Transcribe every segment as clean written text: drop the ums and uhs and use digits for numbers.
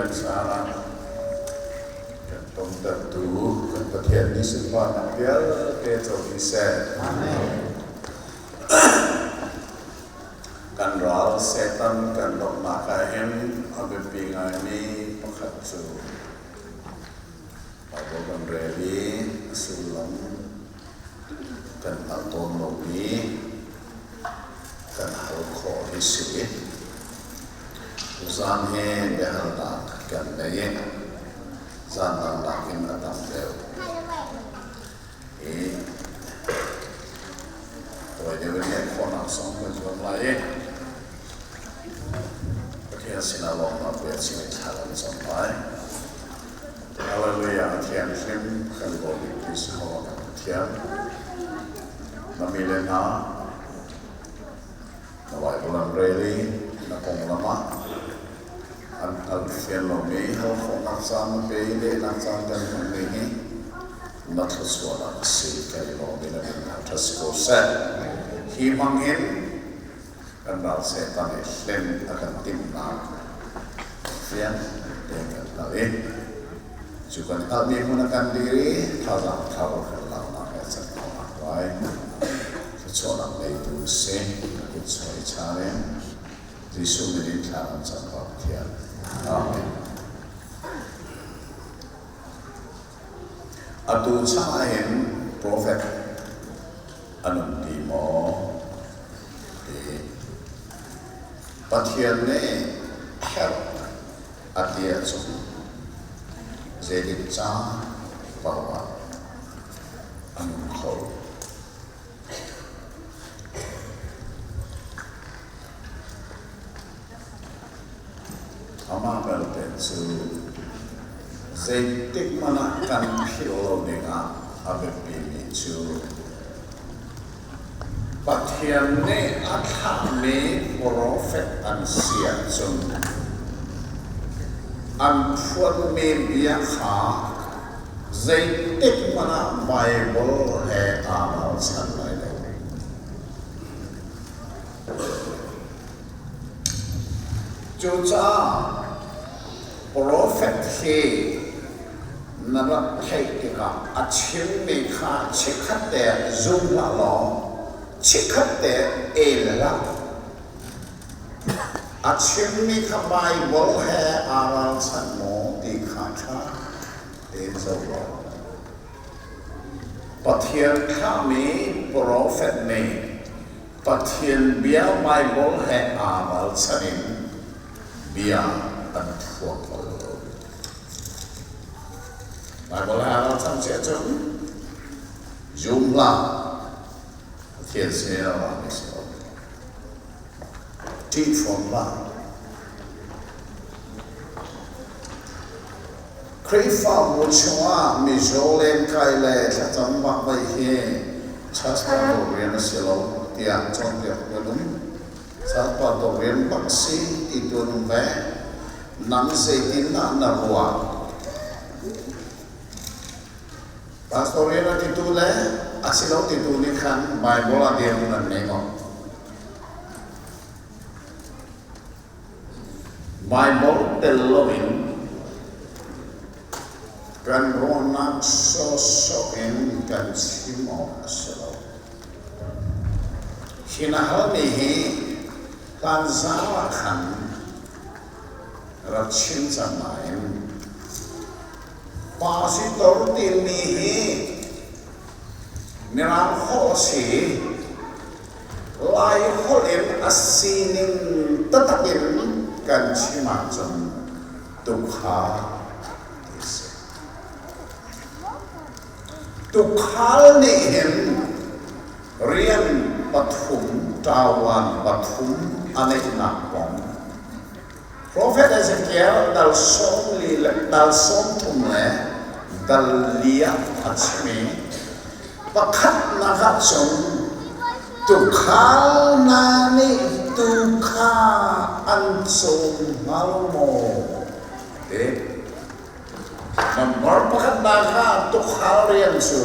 Kan caah kan tontertu kan Pathian nih sunparnak vialte co dih seh. Amen. Kan ral Satan kan donghnak ah hin a biapi ngaimi pakhat cu Bible kan rel i a sullam kan hngalh tawn lomi kan hal khawh hi si. Tuzaan hi biahalnak kan nei i zaan dang nakin a tam deuh. I tawi deuh in leh khawhnak zong kan zuam lai i Pathian sinah lawmhnak bia chim in thla kan cam lai. Hallelujah, Thianghlim kan Bawi Jesuh kan Pathian. Na mi le hna, na Bible an rel i na konglam ah an hngalh fian lomi hal khawhnak caan na pe i lehnak caan kan hmanmi hi na thluachuahnak a si. Kan i lawm i na min thangṭhat si ko seh. Hi hmang in kan ral Satan i hlen a kan timhnak fiang tein kan hngalh i cu kan hngalhmi hmun a kan dir i thazaang thar kan laknak he can khawhnak lai thluachuahnak ngeitu na si. Ka kut chuah i chaan in Jesuh min in thla kan cam ko Pathian. Amen. Atu chan ahhin profet an um ti maw? Ti. Pathian nih herh a ti ahcun zeitik caan paoh ah a nung kho. Amah belte cu zeitik hmanh ah kan philh lo dingah a biapimi cu Pathian nih a thlahmi profet an si ahcun an phuanmi bia kha zeitik hmanh ah Baibal he aa ralchan lai lo. Cucaah profet hi na rak theih tikah a chimmi kha chikkhat te zum hlah law chikkhat te el hlah. A chimmi kha Baibal he aa ralchanh maw ti kha ṭha tein zoh law. Pathian thlahmi profet nih Pathian bia Baibal he aa ralchanh in bia an phuang bal lo. Baibal he aa ralchanh si ahcun zum hlah, Pathian sin in a rami si lo. Ṭih fawn hlah. Khrihfabu chungah mizaw lenkai le thlacam vakvaih hi church rian a si lo tiah cawnpiak tu an um. Church rian bak si ti tu an um ve. Nang zeitindah na ruah? Pastor rian a titu le a si lo titu nih khan Bible ah dirhmun an ngei maw? Baibal tel loin kan ruahnak sawhsawh in kan chim awk a si lo. Hi na halmi hi hlanzau ah khan rak chim cang nain pasitor timi hi Mirang holh a si. Laiholh in a sining taktak in kan chim ahcun tukhal ti a si. Tukhal nih hin rian pathum, ṭawan pathum a neihnak kong Profet Ezekiel dal 40 le dal 30 le dal li ah a chim i pakhatnak ah cun tuukhal hna nih tuu kha an cawm hnga lo maw ti. Number pakhatnak ah tuukhal rian cu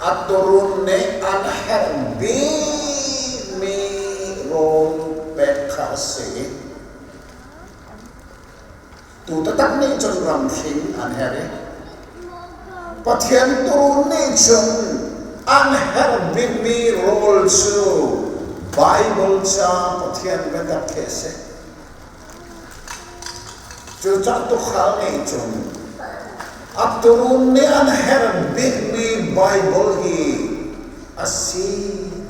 a tuurun nih an herh bikmi rawl pek kha a si. Tu taktak nih cun ramhring an herh i Pathian tuurun nih cun an herh bikmi rawl cu Baibal ca Pathian biatak khi a si. Cucaah tuukhal nih cun a tuurun nih an herh bikmi Baibal hi a si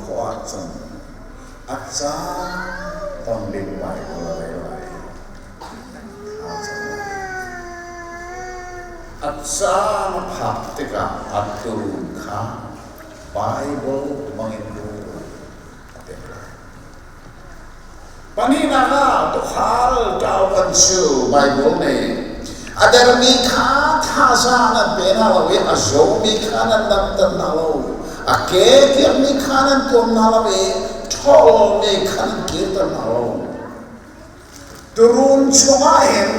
khawh ahcun a caan tam bik Baibal a rel lai. A caan a phak tikah a tuurun kha Baibal hmangin rawl a pek lai. Pahnihnak ah tuukhal ṭauvan cu Baibal nih a dermi kha thazaang an pe hna lo i a zawmi kha nan damter hna lo, a ke kiakmi kha nan tuam hna lo i ṭhawlmi kha nan kirter hna lo. Tuurun chungah hin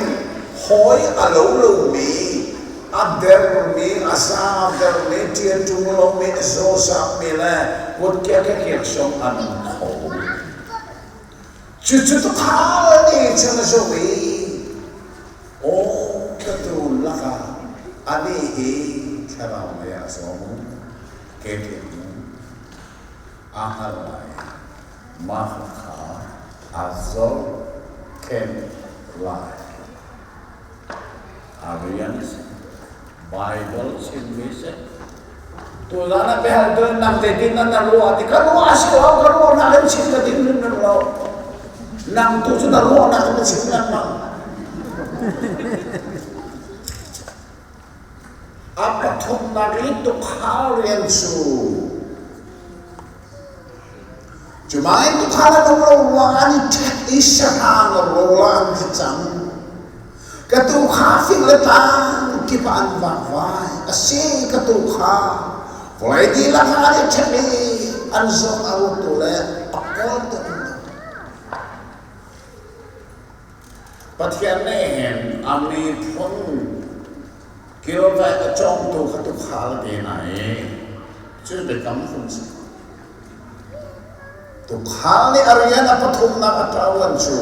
hawi a lo lomi, a dermi, a zaang a dermi, ṭianṭung lomi, a zawzakmi le kutke ke kiaksawng an um kho. Cucu tuukhal nih cun a zoh i, Aw ka tuurun lakah anih hi thlarau lei ah a zaw mu, ke kiak mu, aa hngal lai. Mah kha a zohkhenh lai. A rian a si. Baibal chimmi si. Tuzan ah biahal tuan nang zeitin nan na ruah ti ka ruah a si lo ka ruahnak in chim ka tim hrimhrim lo. Nang tu cu na ruahnak in na chim lengmang. A pathumnak i tukhal rian cu Cumain tuukhal an um lo ruangah an i ṭhek i sahrang rawl ah an thi cang. Ka tuu kha fing le tlang kip ah an vakvai. A si, ka tuu kha vawlei dihlak ah an i ṭhek i an zawng a ruattu le a kawltu an um lo. Pathian nih hin a miphun kilveng a cawngtu kha tuukhal a ti hna i cu biakam hlun si. Tuukhal nih a rian a pathumnak a ṭauan cu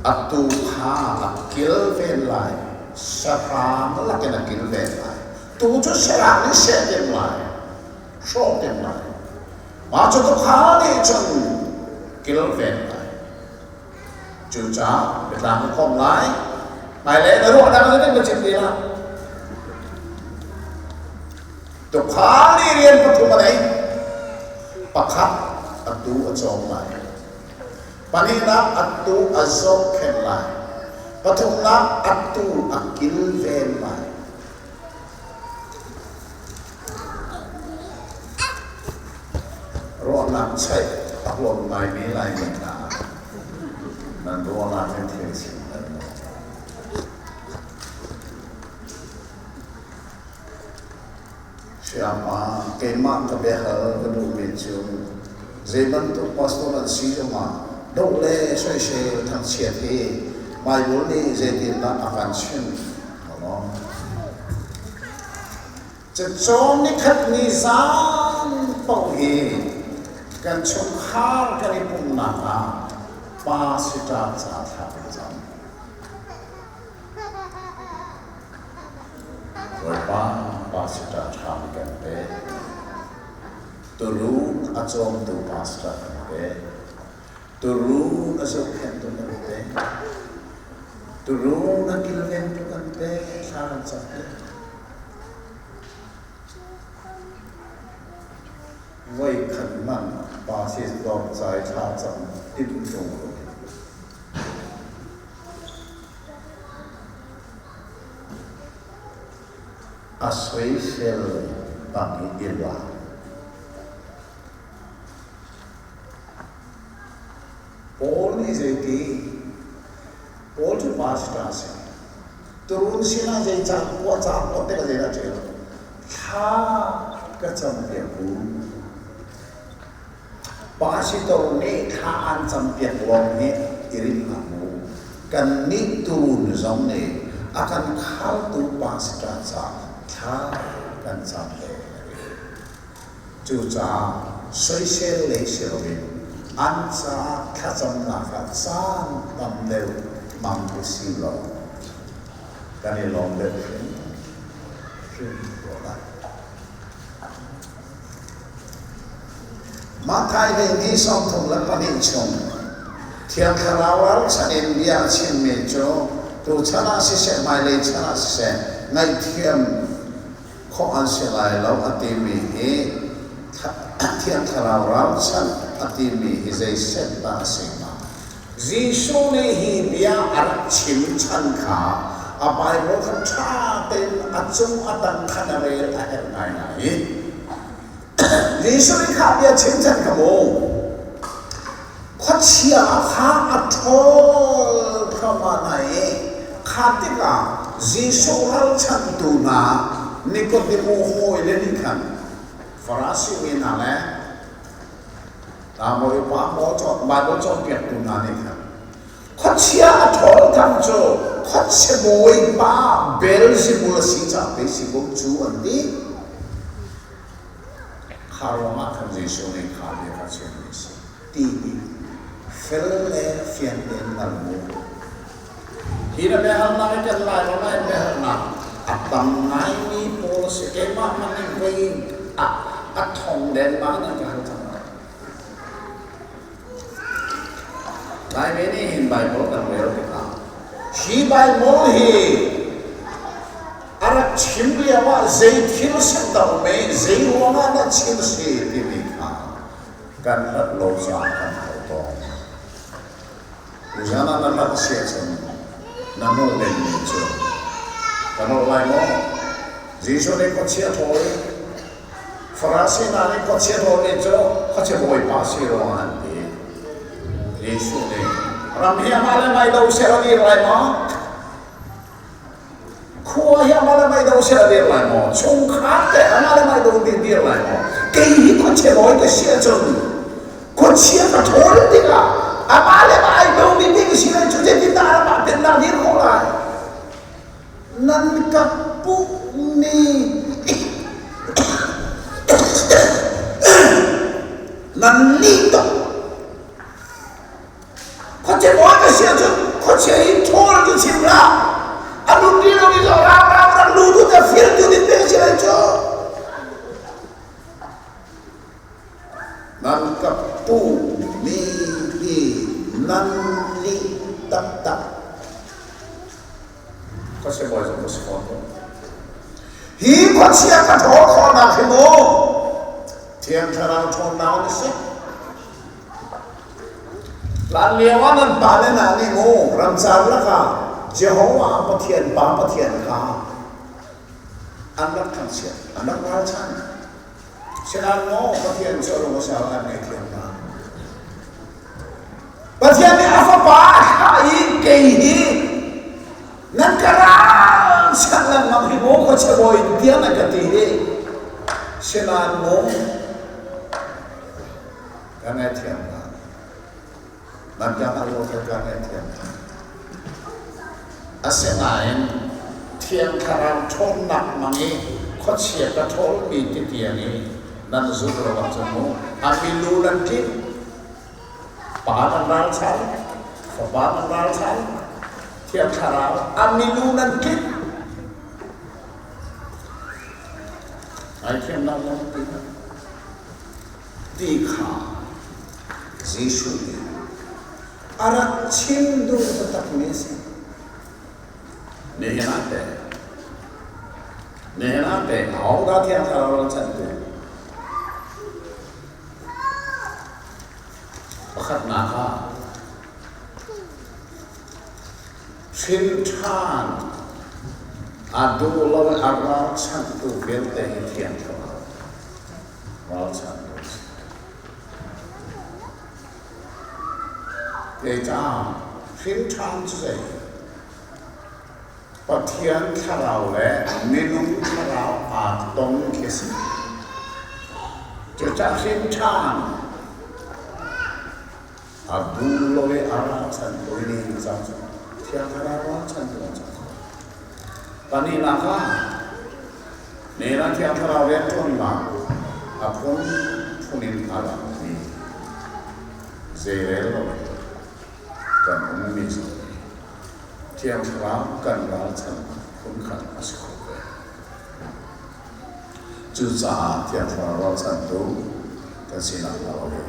a tuu kha a kilven lai, sahrang lakin a kilven lai. Tuu cu sahrang nih seh tim lai, hrawh tim lai. Mah cu tuukhal nih cun kilven lai. Cucaah biatlang ka khawmh lai. Hmailei na ruahnak cu na chim ti lai. Tuukhal nih rian pathum a ngei. Pakhat a tuu a cawm lai. Pahnihnak a tuu a zohkhenh lai. Pathumnak a tuu a kilven lai. Ruahnak cheih a huam ngaimi Laimi hna, nan ruahnak in thil chim nan maw? Sayapa, keimah ka biahal ka duhmi cu zei bantuk pastor an si zongah doh le soisel thangchiat hi Baibal nih zeitindah a kan chimh? Cacawn nikhat ni zan paoh hi kan chungkhar kan i pumhnak ah pa siṭa ca thla kan cam. Bawipa pa siṭa ṭha kan pe. Tuluk a cawmtu pastor kan pe. Turun a zohkhenhtu kan pe. Turun a kilvengtu kan pe. Thla kan cam te. Voi khat hmanh pa si dawr cai thla cam timh ṭung lo. A soisel bang i i lak. Paul nih zeiti? Paul cu pastor a si. Turun sinah zeicah kuah caah kuat tikah zeidah a ṭial? Thla ka campiak u. Pastor nih thla an campiak lawng hi i rinh hlah mu. Kannih turun zong nih a kan khaltu pastor caah thla kan cam ve. Cucaah soisel lei si loin an caah thlacamnak ah caan tam deuh hmang u si law. Kan i lawm deuh hrim hrim ko lai. Matthai hleihnih 32 chung Thiang Thlarau ralchanh in bia a chimmi cu tuchan ah siseh hmailei chan ah siseh ngaihthiam khawh an si lai lo a timi hi Thiang Thlarau ralchanh a timi hi zei set dah a si hnga? Jesuh nih hi bia a rak chim chan kha a Baibal kha ṭha tein a cung a tang khan a rel a herh ngaingai. Jesuh nih kha bia chim chan kha mu khuachia kha a ṭhawl thluahmah hna i kha tikah Jesuh ralchanhtu hna Nikodemu hawile nih khan Farasi mi hna le Bawipa Baibal cawnpiaktu hna nih khan khuachia a ṭhawl tham cu khuachia bawipa Beelzebul a si caah pei si ko cu an ti. Kha ruangah khan Jesuh nih kha bia kha chimmi a si ti hi fel le fiang tein hngal mu. Hi na biahalnak hi kan lai lo nain biahalnak a tam ngaimi pawl a si. Keimah hmanh nih voi a thong dengmang in an ka hal cang. Laimi nih hin Baibal kan rel tikah hi Baibal hi a rak chim lio ah zei thil si dah um i zei ruangah dah chim si timi kha kan hlat lo caah kan hal tawn. Tuzan ah na hlat si ahcun na hmuh dingmi cu ka nolh lai maw? Jesuh nih khuachia ṭhawl Farasi hna nih khuachia ṭhawlmi cu khuachia bawipa si ruangah an ti. Jesuh nih ram hi amah le mah i do seh a dir lai maw? Khua hi amah le mah i do seh a dir lai maw? Chungkhar teh amah le mah i do dir lai maw? Kei hi khuachia bawi ka si ahcun khuachia ka ṭhawl tikah amah le mah ai domi ding si lai cu zeitindah amah pennak dir khawh lai? Nan ka puhmi nan nih tuk. Khuachia bawi ka si ahcun khuachia hi ṭhawl cu chim hlah. A lut rih lomi zong rak rak rak lut u tiah fir tu ding pek a si lai cu. Nan ka puhmi hi nan lih taktak. Khuachia bawi zong ka si fawn ko. Hi khuachia ka ṭhawl khawhnak hi mu Thiang Thlarau ṭhawnnak an si. Hlan lio ah nan pale hna nih mu ramcar lakah Jehovah Pathian Pa Pathian kha an rak thangchiat, an rak ralchanh. Sinain maw Pathian cu a lung a sau an ngaihthiam hna. Pathian nih a fapa a thlah i kei hi nan ka ralchanh lengmang hi maw khuachia bawi tiang nan ka ti hi. Sinain maw ka ngaihthiam hna. Nan ka hngalh lo ka ngaihthiam hna. Asinain Thiang Thlarau ṭhawnnak hmang i khuachia ka ṭhawlmi ti tiang i nan zumh lo ahcun mu a milu nan ṭin, Pa nan ralchal, Fapa nan ralchal, Thiang Thlarau a milu nan ṭin. Ngaithiamnak nan ti ti kha Jesuh nih a rak chim duh taktakmi a si. Nihin ah teh nihin ah teh ahodah Thiang Thlarau ralchanhtu? Pakhatnak ah hrin ṭhan a duh lo i a ralchanhtu vialte hi Thiang Thlarau ralchanhtu a si. Zeicah hrin ṭhan cu zei? Pathian thlarau le minung thlarau aa tong khi a si. Cucaah hrin ṭhan a duh lo i a ralchan ko i nihin cang cu Thiang Thlarau ralchan tu an cang. Pahnihnak ah nihin ah Thiang Thlarau rianṭuannak a phunphun in a langmi zeirel lo in kan ummi zong hi Thiang Thlarau kan ralchannak. Phunkhat a si kho ve. Cucaah Thiang Thlarau ralchantu kan sinak hnga lo hi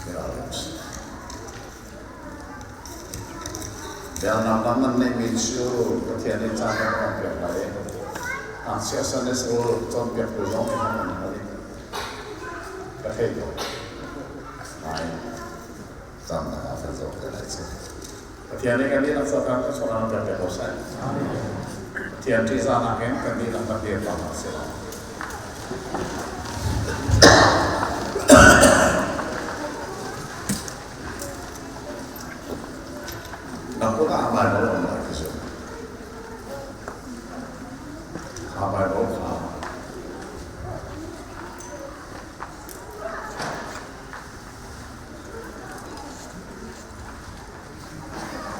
i ralring usih. Biaknak dang nan neihmi cu Pathian nih caan kan cawnpiak lai i ngakchia Sunday School cawnpiaktu zong nih kan hal i ka thei ko. Nain caan dang ah kan zoh te lai cu. Pathian nih kan dihlak cawkan kan chawhnak pek te ko seh. Pathian ṭihzahnak in kan dihlak kan dir bang ah si. Na kut ah Baibal um lai ka zumh. Kha Baibal kha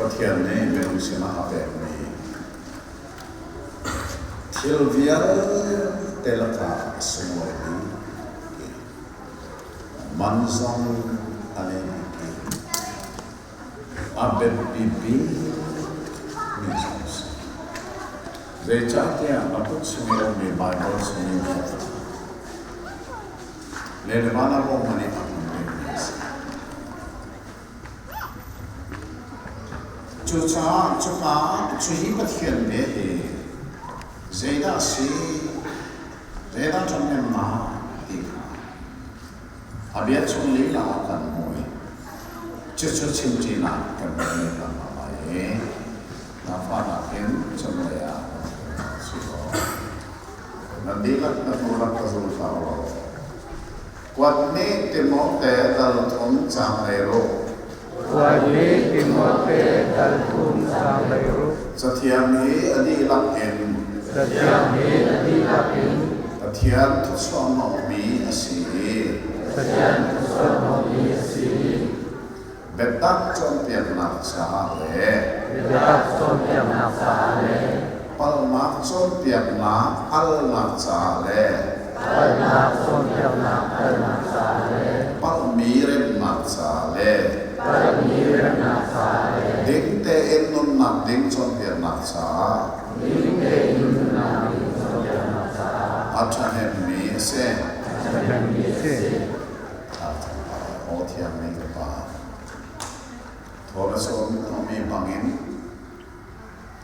Pathian nih minung sinah a pekmi thil vialte lakah a sunglawi bik man zong a ngei bik i a biapi bikmi zong a si. Zeicahtiah a kut chung i a ummi Baibal chung in le le van a rawng nih a hmun dingmi a si. Cucaah cuka cu hi Pathian bia hi zeidah a si, zeidah ṭhahnemnak ti kha a bia chung lila ah kan hmuh i cucu chimṭinak kan ngei lengmang lai i nangfahnak in cunglei ah kan si law nan dihlak na hnu rak ka zul hlah u law Kuat nih Timote dal thum caang lei ruk. Kuat nih Timote dal thum caang lei ruk. Cathiang hi a dihlak in. Cathiang hi a dihlak in. Pathian thawchuah hnawhmi a si i. Pathian thawchuah hnawhmi a si i. Biatak cawnpiaknak caah le. Biatak cawnpiaknak caah le. Palhnak cawnpiaknak alnak caah le. Palhnak cawnpiaknak alnak caah le. Palhmi remnak caah le. Palhmi remnak caah le. Ding tein nunnak ding cawnpiaknak caah. Ding tein nunnak ding cawnpiaknak caah. A ṭhahnemmi a si. A ṭhahnemmi a si. Aw thiangmi ka Pa, thaw na sawmmi bangin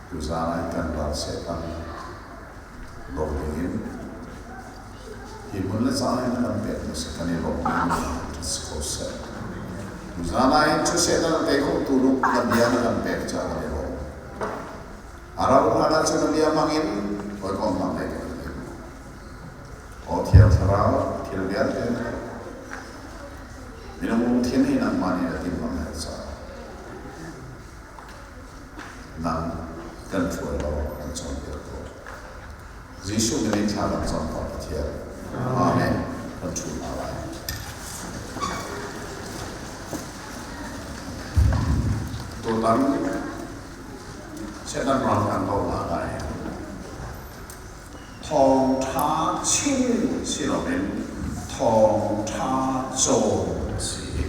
tuzaan ah kan ral Satan do dingin hi hmun le caan in kan pek na si kan i lawmmi si ko seh. Tuzaan ah hin cu Satan a tei khotu lung na bia na kan pek caah kan i lawm. A rauh hlan ah cun na bia hmangin hawikomhnak lei kan i Aw Thiang Thlarau, thil vialte na minung lungthin hi nangmah nih na timh a herh caah nang kan hruai law kan cawnpiak ko. Jesuh min in thla kan cam Pa Pathian. Amen. Kan ṭhu hna lai. Tutan Satan ral kan do hna lai. Thawngṭha chim si loin thawngṭha cawn a si.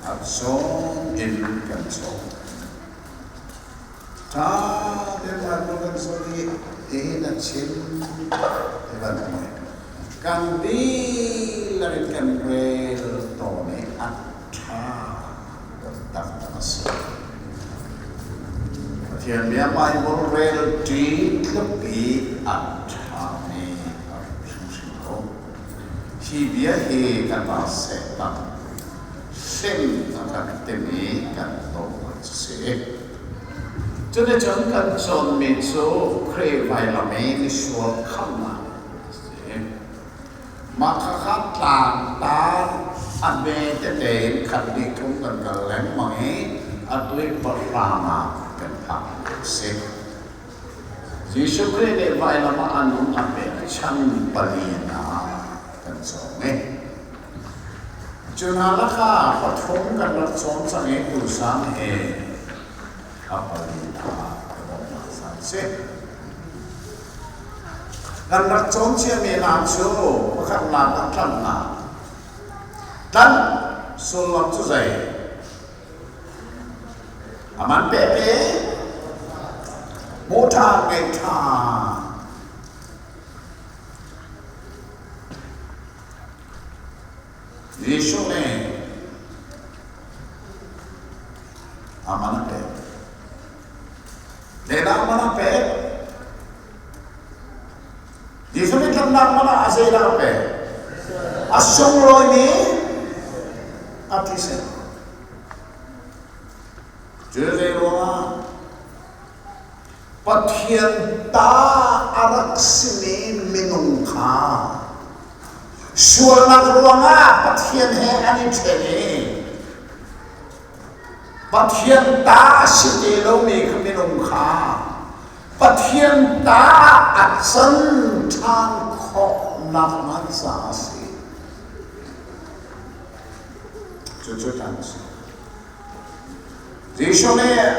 A cawn in kan cawn. Ṭha tein Bible kan cawn i hihin a chim ti bantuk kan dihlak in kan rel tawn i a ṭha taktak a si. Pathian bia Baibal rel ṭi tluk i a ṭhami a um hrimhrim lo. Hi bia hi kan ral Satan hrim a kan timi kan tawhnak cu si. Cuticun kan cawnmi cu Khrih vailam i misual khamhnak a si. Mah khakha tlangtar a hme tete in khat hnih thum kan kal lengmang i atu i pahrang ah kan phak lio a si. Jesuh Khrih nih vailam ah a nun a pek chan palinak kan cawng i cu hna lakah pathum kan rak cawn cang i tuzaan hi a palinak kan bawmhnak caan a si. Kan rak cawn ciami hna cu pakhatnak ah tlanhnak. Tlanh Sullam cu zei? Aman pepe hmuh ṭhan ngeih ṭhan. Jesuh nih aman a pek. Zeidah aman a pek? Jesuh nih tlanhnak man ah a zeidah a pek? A sunglawimi a thisen. Cu zei ruangah Pathian ta a rak simi minung kha sualnak ruangah Pathian he an i ṭhen i Pathian ta a si ti lomi kha minung kha Pathian ta ah a can ṭhan khawh nakhnga caah a si. Cucu ṭan a si. Jesuh nih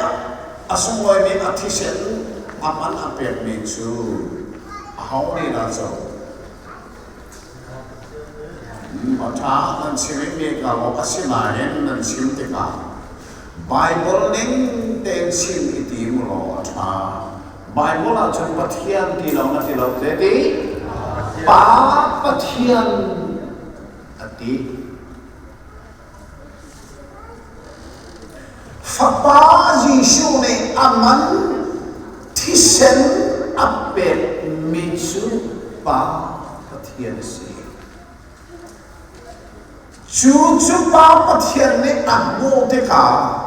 a sunglawimi a thisen a man a pekmi cu aho nih dah co? A ṭha nan chim i mi ka lawm asinain nan chim tikah Baibal ning tein chim i tim u law a ṭha. Baibal ah cun Pathian ti lo na ti lo zeiti? Pa Pathian a ti. Fapa Jesuh nih a man thisen a pekmi cu Pa Pathian a si. Cu cu Pa Pathian nih a hmuh tikah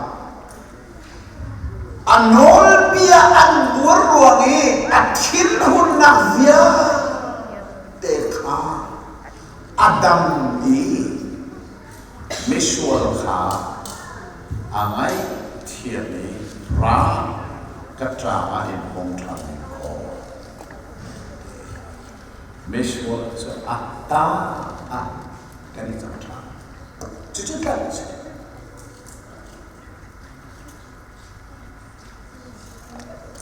a nawlbia an buar ruang i a thinhunnak vialte kha a dam i misual kha a ngaihthiam i ra ka ṭang ah in hung ṭhan kaw misual cu a ta ah kan i cang ṭhan. Cucu tlanh a si.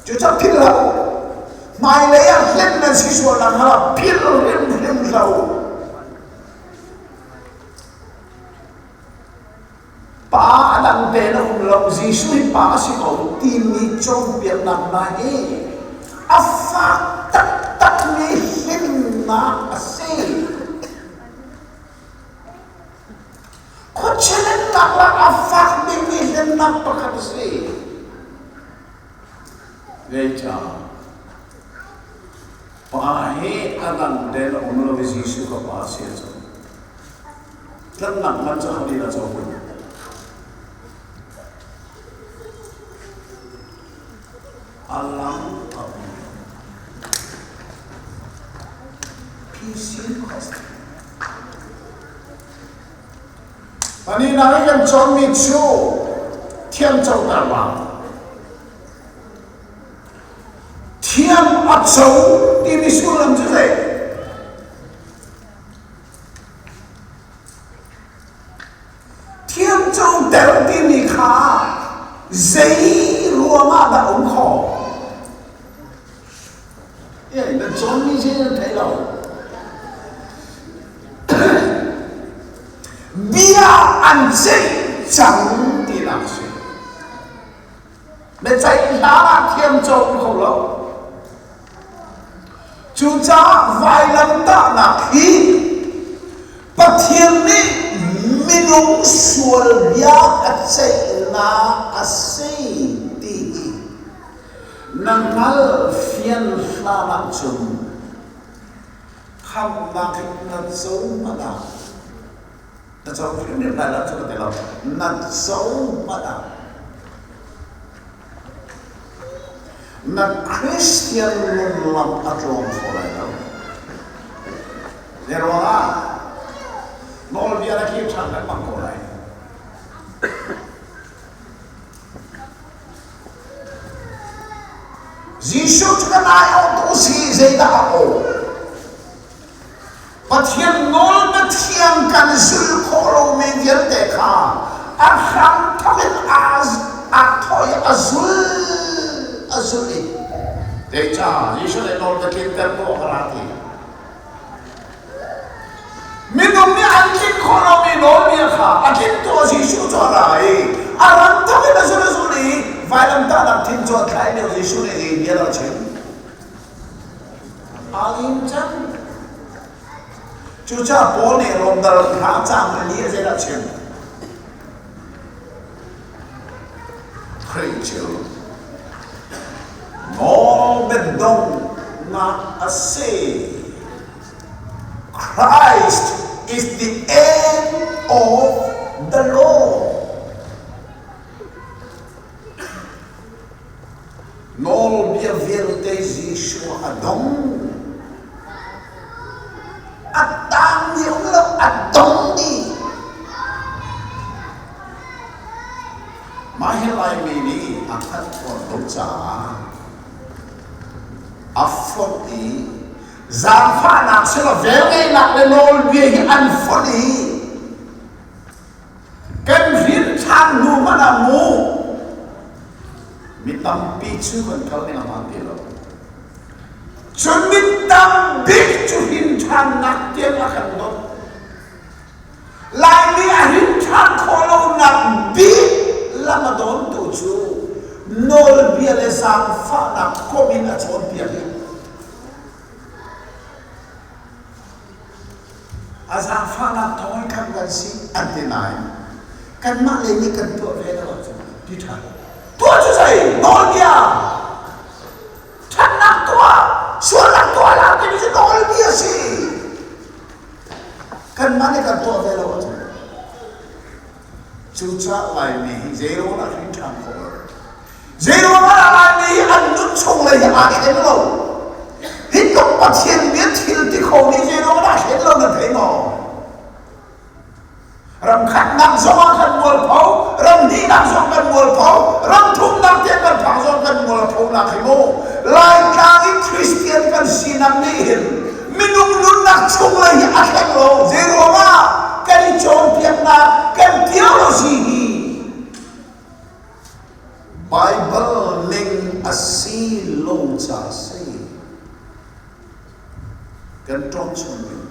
Cucaah philh hlah u. Hmailei ah hlen nan si sual nakhnga philh hrimhrim hlah u. Pa a dang te na um lo, Jesuh hi pa a si ko timi cawnpiaknak hna hi a fak taktakmi hlimnak a si. Khuachia hlennak lah a fak bikmi hlennak pakhat a si. Zeicah? Pa hi a dang te na um lo i Jesuh ka pa a si a co. Tlanhnak man cu ho nih a co kun? A lang a um lo. PC cost. Pahnihnak i kan cawnmi cu thiamcoter bang. Thiam a co timi sullam cu zei? Thiamcoter timi kha zei ruangah dah um khawh? Nan cawnmi si nan thei lo. Bia an ceih cang tinak si. Na ceih hlan ah thiam cawk kho lo. Cucaah vailamtahnak hi Pathian nih minung sual bia a ceihnak a si ti hi na hngal fian hlan ahcun khamhnak in na co hmanh ah na co hrimhrim lai lo cu ka ti lo na co hmanh ah na Christian nun lam a tlawm kho lai lo. Zei ruangah nawlbia na kir ṭhan lengmang ko lai. Jesuh cu kan aiawhtu si zeidah a aw? Pathian nawl Pathian kan zulh khawh lomi vialte kha a hramthawk in aa thawh i a zul a zulh i zeicah Jesuh nih nawl ka tlinter ko a ra ti. Minung nih an tlinh khawh lomi nawlbia kha a tlin tu Jesuh cu a ra i a ran tuk in a zul a zul i vailamtahnak thing cu a thlai lio Jesuh nih zei bia dah a chim? Aa lim cang. Cucaah Paul nih Rom dal hla caang li a zeidah a chim? Khrih cu nawlbiadonghnak a si. Christ is the end of the law. Nawlbia vialte Jesuh a dong. A tangmi um lo, a dong dih. Mah hi Laimi nih a hngalh khawh lo caah a fonh i zaangfahnak sila velngeihnak le nawlbia hi an fonh i kan rin ṭhan hnu hmanh ah mu mi tampi cu kan kal ning a hmaan ti lo. Cun mi tam bik cu rin ṭhannak tiang a kan dawt. Laimi a rin ṭhan khawh lonak bik lam a dawntu cu nawlbia le zaangfahnak komh in a cawnpiak i a zaangfahnak thawngin khamh kan si an ti nain kanmah lei nih kan tuah ve lo ahcun ti ṭha lo. Tuah cu zei? Nawlbia! Ṭhatnak tuah! Sualnak tuah hlah timi cu nawlbia a si. Kanmah nih kan tuah ve lo ahcun cucaah Laimi hi zeiruang ah hrin ṭhan khawh lo? Zeiruang ah Laimi hi an nun chung lei hi aa thlen lo? Hi tluk Pathian bia thil ti kho nih zeiruang ah thlen lo nan thei maw? Ram khatnak zong ah kan mualpho, ram hnihnak zong kan mualpho, ram thumnak tiang kan phak zong kan mualpho nak hi mu. Laitlang i Christian kan sinak nih hin minung nunnak chunglei hi a thleng lo. Zeiruangah kan i cawnpiaknak, kan theology hi Bible ning a si lo ca si. Kan ṭawng chung ning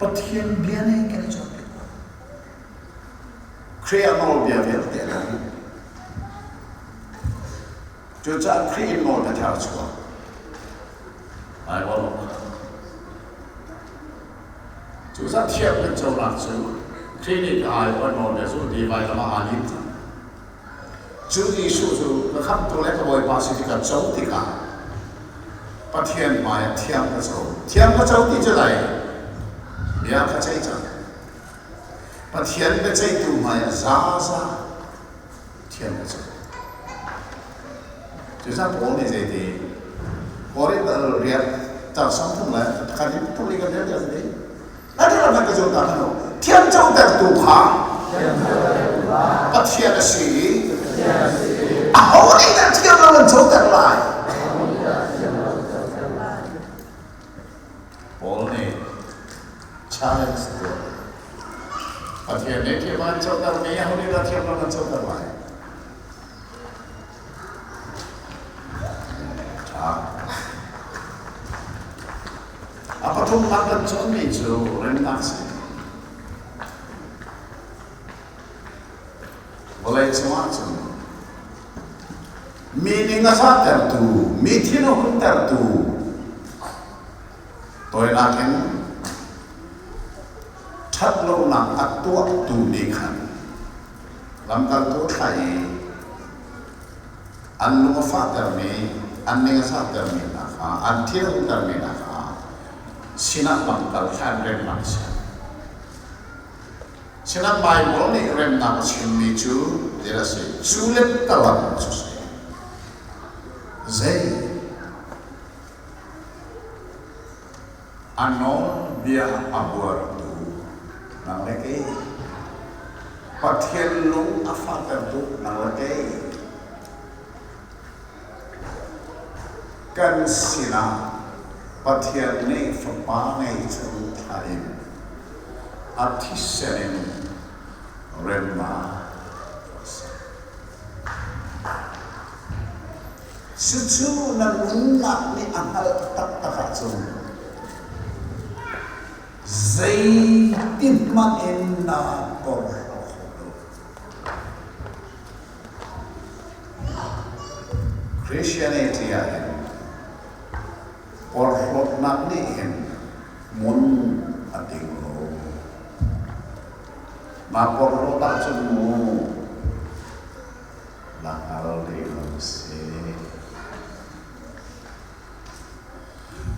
Pathian bia nih kan i cawnpiak lo. Khrih a nawlbia vialte a dang. Cucaah Khrih in nawl biathar a chuak. Bible Cucaah thiam kan conak cu Khrih nih ka ai a nawlbia cu ti vailam ah aa lim cang. Cu Jesuh cu ka khamhtu le ka Bawipa si ti kan co tikah Pathian hmai ah thiang ka co. Thiang ka co ti cu lai bia ka ceih cang. Pathian biaceihtu hmai ah zaza thiang ka co. Cucaah Paul nih zeiti Korin dal riat tar 30 le khat in puli kan rel tiah ti. Atu ram ka zo ta hanu thiam cotertu kha Pathian a si i aho nih dah thiam lo an coter lai? Paul nih challenge tuah. Pathian nih thiam an coter mi aho nih dah thiam lo an coter lai? A pathumnak kan cawnmi cu remnak si. Vawlei cungah cun mi ning a zahtertu, mi thin a huntertu tawinak in ṭhatlonak a tuahtu nih khan lamkaltu thla i an lung a fahtermi, an ning a zahtermi hna kha, an thin a huntermi hna kha sinah lamkal kha an remnak a si. Sinah Baibal nih remnak a chimmi cu zeidah a si? Cu lettalam cu si. Zei? A nawlbia a buartu nang le kei. Pathian lung a fahtertu nang le kei. Kan sinah Pathian nih Fapa ngeihchun thlah in a thisen in remnak a ser. Cucu na nunnak nih a hngalh taktak ahcun zei Zeitin hmanh in naa porhlaw kho lo. Christianity ah hin porhlawtnak nih hin mun a ding lo. Naa porhlawt ahcun mu na hngal dih lo si.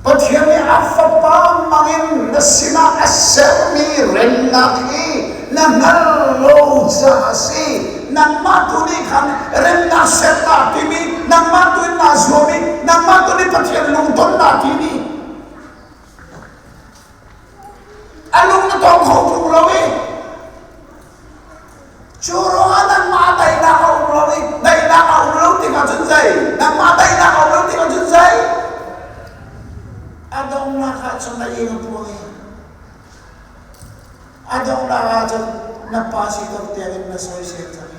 Pathian nih a Fapa hmangin na sinah a sermi remnak hi na hngal lo caah a si. Nangmah tu nih khan remnak ser naa tim i nangmah tu in naa zuam i nangmah tu nih Pathian lungton naa tim i a lung na tong kho ṭung lo i Cu ruangah nangmah daihnak a um lo i daihnak a um lo tikah cun zei? Nangmah daihnak a um lo tikah cun zei? A donghnak ah cun na ing a puang i a donghnak ah cun na pa si tuk tiangin na soisel cang i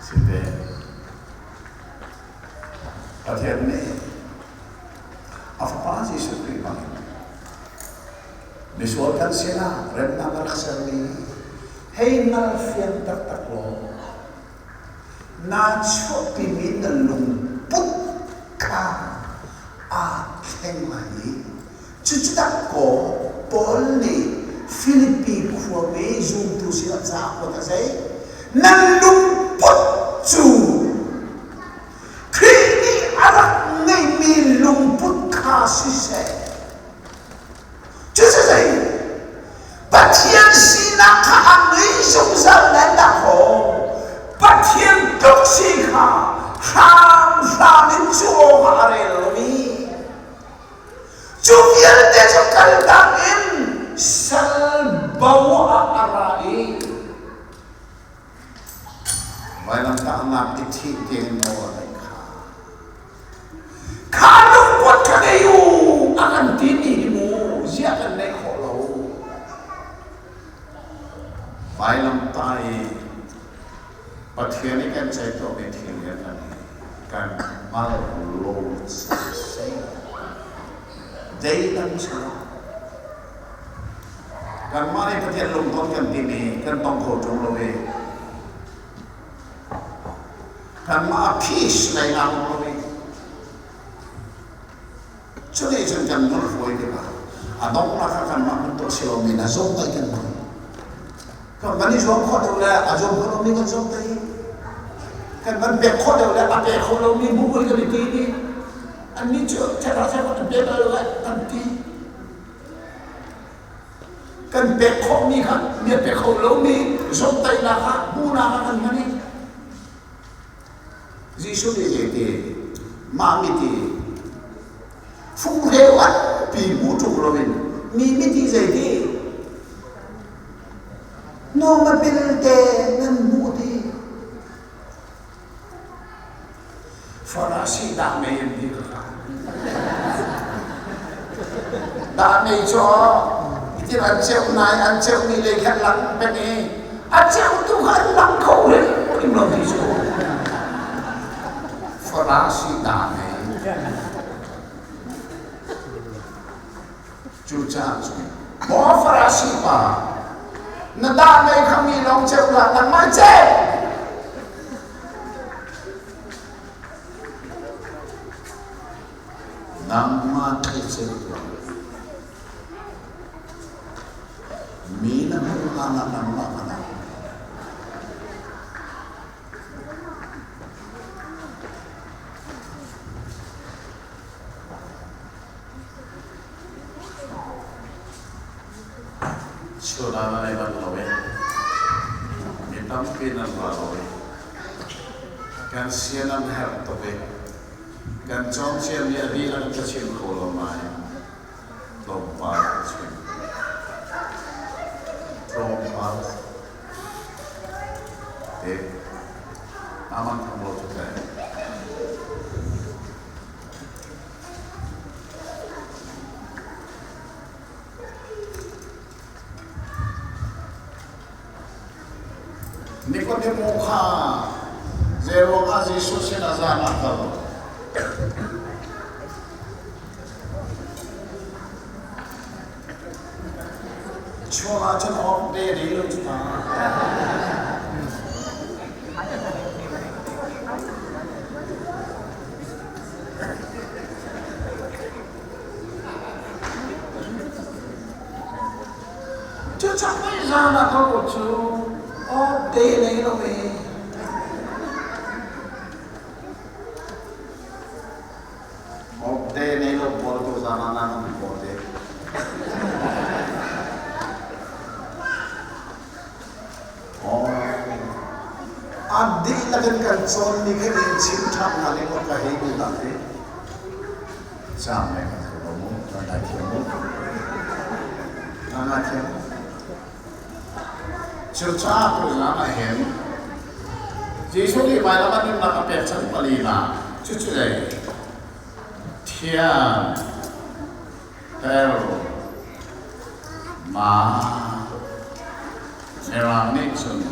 Si te. Pathian nih a Fapa Jesuh Khrih hmangin misual kan sinah remnak a rak sermi hei hngal fiang taktak law naa chuahpimi na lungput kha aa thleng lai i cucu dah kaw Paul nih Filipi khuami zumtu sinah ca a kuat a zei nan lungput cu Khrih nih a rak ngeihmi lungput kha siseh, cucu zei? Pathian sinak kha a ngei zungzal nan dahkaw Pathian tluk si kha hramhram in cu awkah a rel lomi cu vialte cu kaltak in sal bo ah a ra i Vailamtahnak i thih tein nawl a ngeih kha. Kha lungput kha ngei u a kan timi hi mu ziah kan neih khawh lo. Vailamtah i Pathian i kan ceih tuahmi thil lianngan hi kan hngal lo siseh. Deidang si lo. Kanmah nih Pathian lungton kan timi kan tong kho ṭung lo i kanmah peace lei aa um lo i cunih cun kan nun hruai tikah a donghnak ah kanmah kan tuah si lomi na zawm tai kan hmang. Kan van i zuam khawh deuh le a zuam kho lomi kan zuam tai. Kan van pek khawh deuh le a pe kho lomi bu kan i ti i annih cu thek ah thek an pe bal lo kan ti. Kan pek khawhmi kha mi a pe kho lomi zomhtaihnak ah hmuhnak ah kan hman i Jesuh nih zeiti mah miti funghreu an pi hmu ṭung loin mi miti zeiti nawma pilte nan hmuh ti Farasi dah mei an ti kha. Dah mei cu itin an ceuh nai an ceuh ni lei khan lang peng i a ceuh tu kha an lang kho hrim hrim lo ti cu. Farasi dah mei. Cucaah cun maw Farasi pa na dah mei kha mi lawng ceuh hlah nangmah ceuh. Nangmah thei ceuh tuah. Mi na hmuh hlan ah nangmah ka nang. Chawhla na nei bal lo i mi tampi nan ra lo i kan sian an herh tuk i kan cawnciami a dihlak ka chim kho lo nain tlawmpal ka chim. Tlawmpal te aman tham lo cu teh. Nikodemo kha Zei ruang ah Jesuh sin ah zan ah kal? Chuak ahcun awk te ding lo cu ta. Cucaah mei zan ah ka ruat cu awk te nei lo e. Awk te nei lo pawl tu zan ah nan um pawl te. A dihlak in kan cawnmi kha in chim ṭhan hna ning law ka hei duh hna ti. Caang mei kan tho lo mu, nan ngai thiam mu. Nan ngai thiam. Cucaah tuzaan ah hin Jesuh nih vailam ah nunnak a pekchanh palinak cucu ei thiam ter ma Mirang nih cun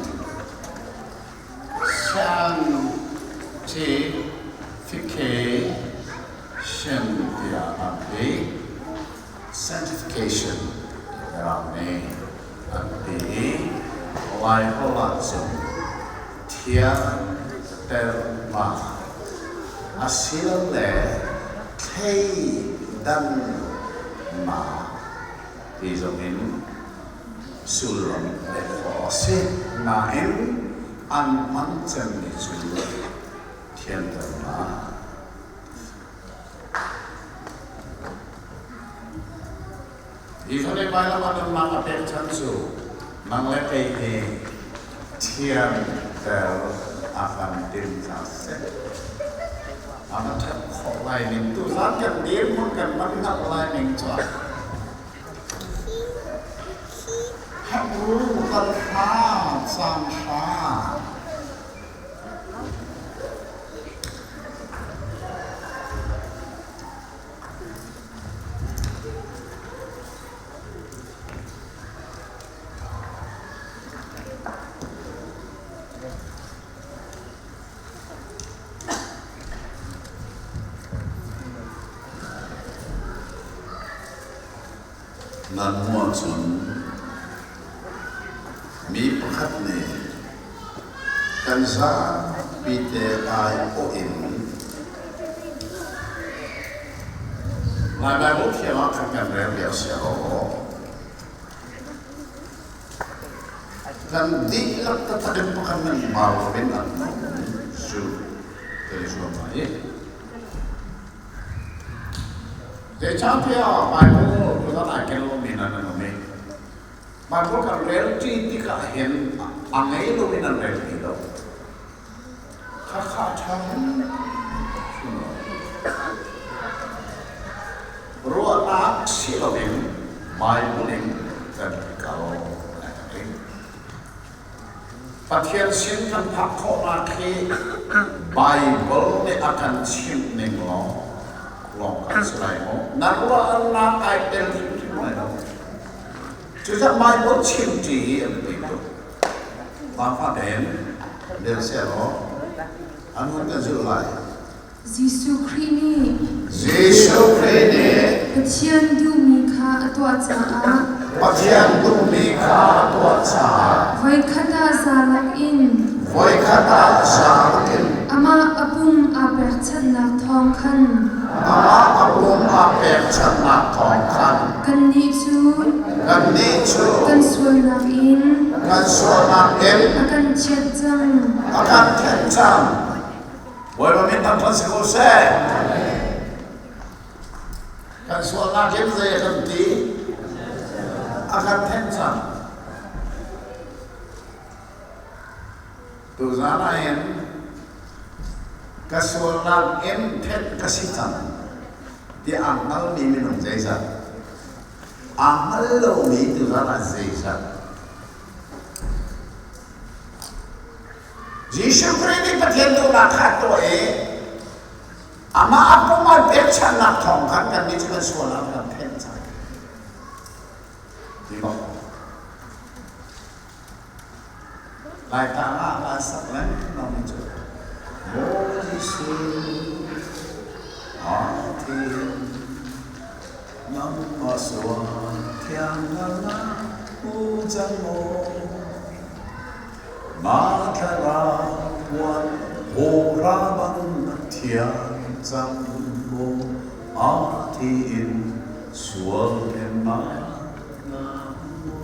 sanctification tiah an ti. Sanctification Mirang nih an ti i Laiholh ahcun thianternak asilole thleidannak ti zongin sullam pek khawh a si. Nain an hman cemmi cu thianternak. Jesuh nih vailam ah nunnak a pek chan cu nang le kei hi thianter a kan timh ca seh. A kan ṭhat khawh lai ning tuzan kan dirhmun kan van hngalh lai ning cu Hebru dal hra caang hra. Nan hmuh ahcun mi pakhat nih kan zapite aiawh in Lai Baibal Thiang ah khan kan rel lio si law kan dihlak taktak in pakhat nan mau loin an nung zu kan i zuam lai. Zeicahtiah Baibal zan ai ken lomi nan an um i Baibal kan rel ṭi tikah hin a ngei loin an rel ti lo. Khakha ṭha Ruahnak si loin Baibal in kan kal a herh. Pathian sin kan phak khawhnak hi Baibal nih a kan chimh ning lawng lawng kan si lai maw? Na ruahnak ai tel hrimhrim lai lo. Cucaah Baibal chim ṭi hi a biapi tuk. Zaangfah tein rel sehlaw an hun kan zulh lai. Jesuh Khrih nih Jesuh Khrih nih Pathian duhmi kha a tuah caah Pathian duhmi kha a tuah caah voikhat ah zalak in voikhat ah zalak in amah a pum aa pekchanhnak thawng khan amah a pum aa pekchanhnak thawng khan kannih cu kannih cu kan sualnak in kan sualnak in a kan thianh cang. A kan thianh cang. Bawipa min thangṭhat si ko seh. Kan sualnak in zei a kan ti? A kan thenh cang. Tuzaan ah hin ka sualnak in thenh ka si cang ti aa hngalmi minung zeizat? Aa hngal lomi tuzaan ah zeizat? Jesuh Khrih nih Pathian duhnak kha a tuah i amah a pum ah pekchanhnak thawng khan kannih cu kan sual ah kan thenh cang. Ti bak. Laitlang ah la sak lengmang mi cu. Maw Jesuh, aa thim. Nangmah sual thiang na hmu cang maw? Na thlarau puan hawhra bang na thiang cang maw? Aa thi in sual thlennak na hmu.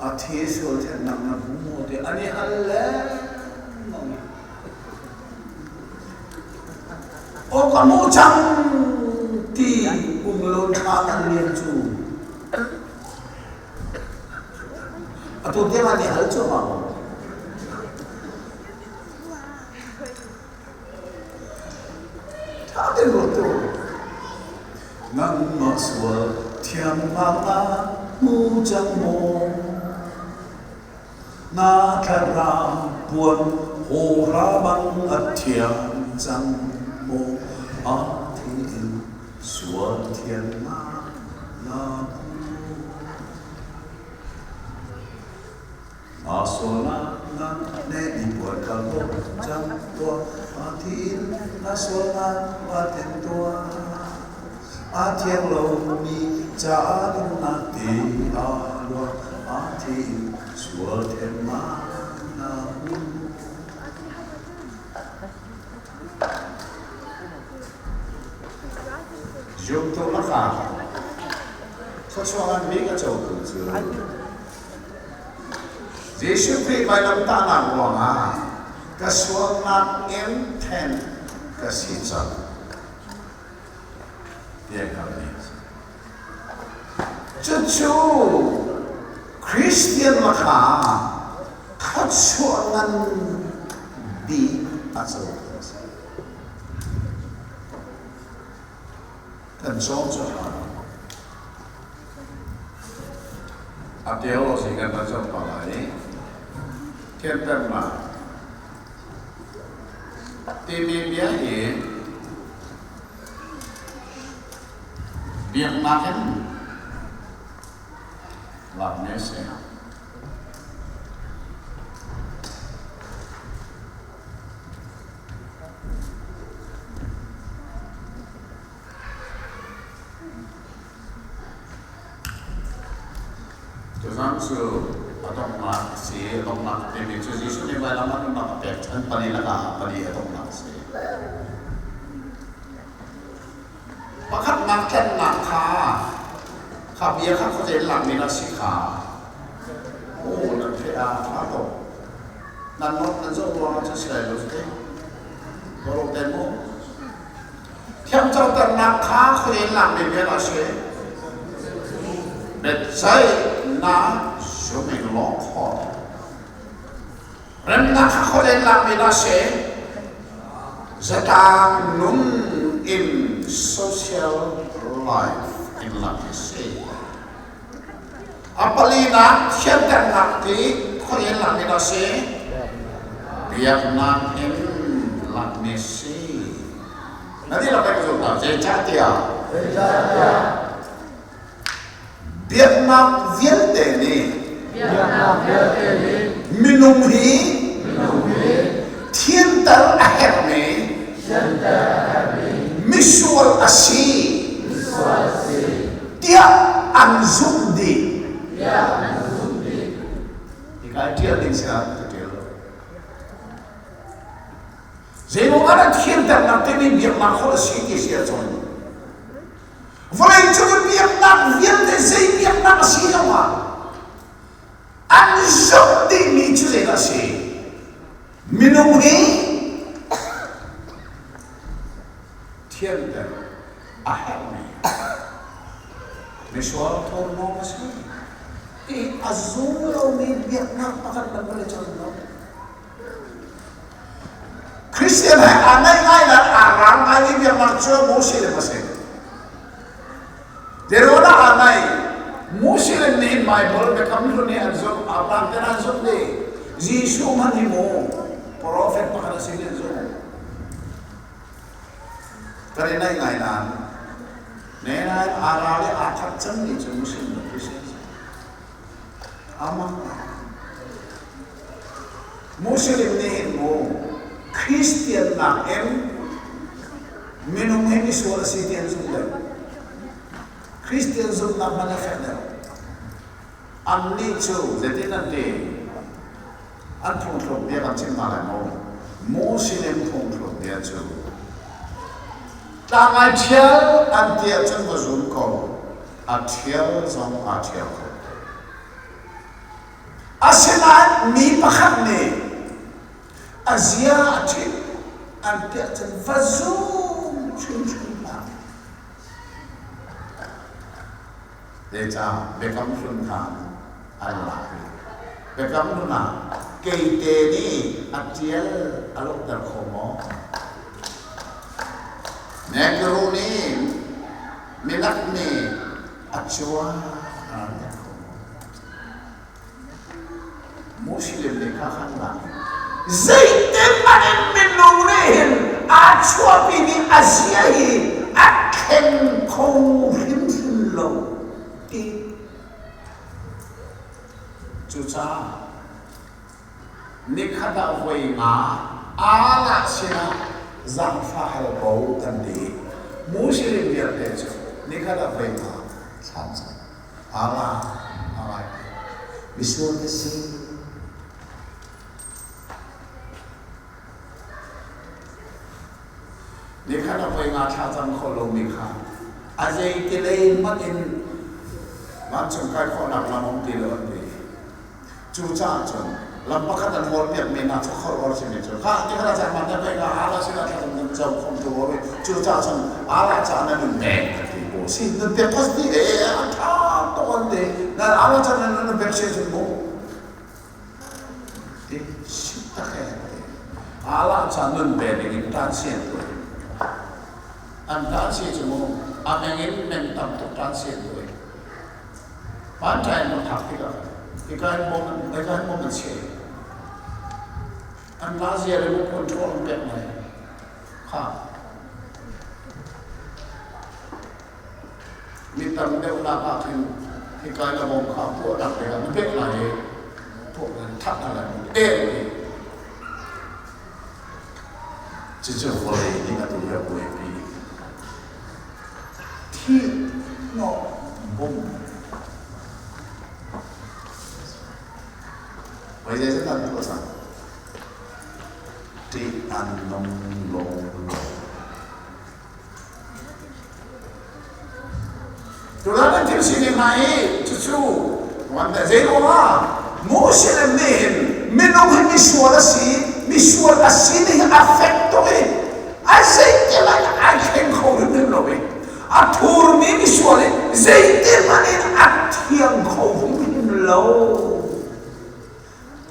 A thi sual thennak na hmu maw ti an i hal lengmang. Aw ka hmuh cang ti um lo thla an lian cu. Atu tiang an i hal cuahmah ko. Ṭha tein ruat tu. Nangmah sual thiangnak na hmu cang maw? Na thlarau puan hawhra bang a thiang cang maw? A thi in sual thiannak na hmu. A sualnak na ne i puan kal ko cang tuah, a thi in na sualnak a then tuah. A thiang lomi caah nunnak ti a luang, a thi in sual thennak na hmu. Zumtu lakah thluachuah ngan bik a cotu cu Jesuh Khrih vailamtahnak ruangah ka sualnak in then ka si cang tiah hngalhmi a si. Cucu Christian lakah thluachuah ngan bik a cotu a si. Kan cawm cu hlah. A theology kan rak zoh pa lai. Thianternak timi bia hi biaknak in lakmi a si. Tuzan cu a donghnak a si. A donghnak timi cu Jesuh nih vailam ah nunnak a pek chan pali lakah pali a donghnak a si. Pakhatnak tlennak kha kha bia kha khuazei lakmi na si kha aw nan theih ah ṭha tuk. Nan not nan zoh ruangah cu si lai lo cu Ka te mu. Thiamcoternak kha khuazei lakmi bia dah a si? Biaceihnak zung in law court. Remnak kha khuazei lakmi dah a si? Zatlang nun in social life in lak a si. A palinak thianternak ti khuazei lakmi dah a si? Biaknak in lakmi a si. Na dihlak in ka zulh hna. Zeicahtiah biaknak vialte nih minung hi thianter a herhmi misual a si tiah an zumh dih. Hika i ṭial ding si ah ka ṭial lo. Zeiruang ah dah thianternak timi biaknak holh a si ti si ahcun vawleicung i biaknak vialte zei biaknak a si zongah an zumh dihmi cu zeidah a si? Minung hi thianter a herhmi misual thurhnawm a si ti a zum lomi biaknak pakhat man vawleicung an um. Christian he aa ngaih ngai le aa rang ngai mi biaknak cu Muslim a si. Zeruah aa ngaih? Muslim nih Bible biakam hlun hi an zumh, Abraham ten an zumh dih. Jesuh hmanh hi mu prophet pakhat a si ti an zumh. Kan i naih ngai nain, ne nain aa ral i aa that cangmi cu Muslim le Christian si. Aa mak ngai. Muslim nih hin mu Christian nakin minung hi misual a si ti an zumh deuh. Christian zumhnak hmanh a fek deuh. Annih cu zeitin an ti? An phungthluk bia kan chim hna lai maw? Muslim phungthluk bia cu tlang ai ṭhial an ti ahcun va zum ko, a ṭhial zong aa ṭhial kho. Asinain mi pakhat nih a zia a ṭhit an ti ahcun va zum hrimhrim hlah. Zeicah Biakam Hlun kha an lak i Biakam Hlun ah keite nih a ṭial a lawhter kho maw? Negro nih minak nih a cuan a ranter kho maw? Muslim nih kha khan lak zeitin hmanh in minung nih hin aa chuahpimi a zia hi a thleng kho hrimhrim lo ti. Cucaah nikhat ah voi nga Allah sinah zaangfah hal ko an ti. Muslim vialte cu nikhat ah voi nga thla cam. Allah a ngai. Misual ka si. Nikhat ah voi nga thla cam kho lomi kha a zei ti lei hmanh in vancung kai khawhnak lam um ti lo an ti. Cucaah cun lam pakhat an hawlpiakmi hna cu khuaruahhar simi cu kha ti kha caan man pei nga Allah sinah thla kan co khom tu ho cucaah cun Allah ca na nun pek an ti ko si nun pek kos ti e a tha tuk an ti nan Allah ca nan nun pek se cun mu ti si tak e ti Allah ca nun pe ding in tan sian tu an tan si cu mu a meng in meng tam tuk tan sian tu Panṭai an phak tikah hika hin bom hika hin bom an chiah i an razia le remote control an pek lai. Kha. Mi tam deuh lak ah khin hika in a bom kha puahnak lei ah na pek lai i puah lai that hna lai e ti. Cucu vawlei nih atu hi a buaipi. Thihhnawh bum. Voi zeizat dah tuah cang? Ṭih an nung lawnglaw. Tulan an thil sining hna hi cucu zei ruangah Muslim nih hin minung hi misual a si, misual a si ning hi a fek tuk i a zeitilai ai thleng kho hrimhrim lo i a thurmi misual in zeitihmanh in a thiang kho hrimhrim lo.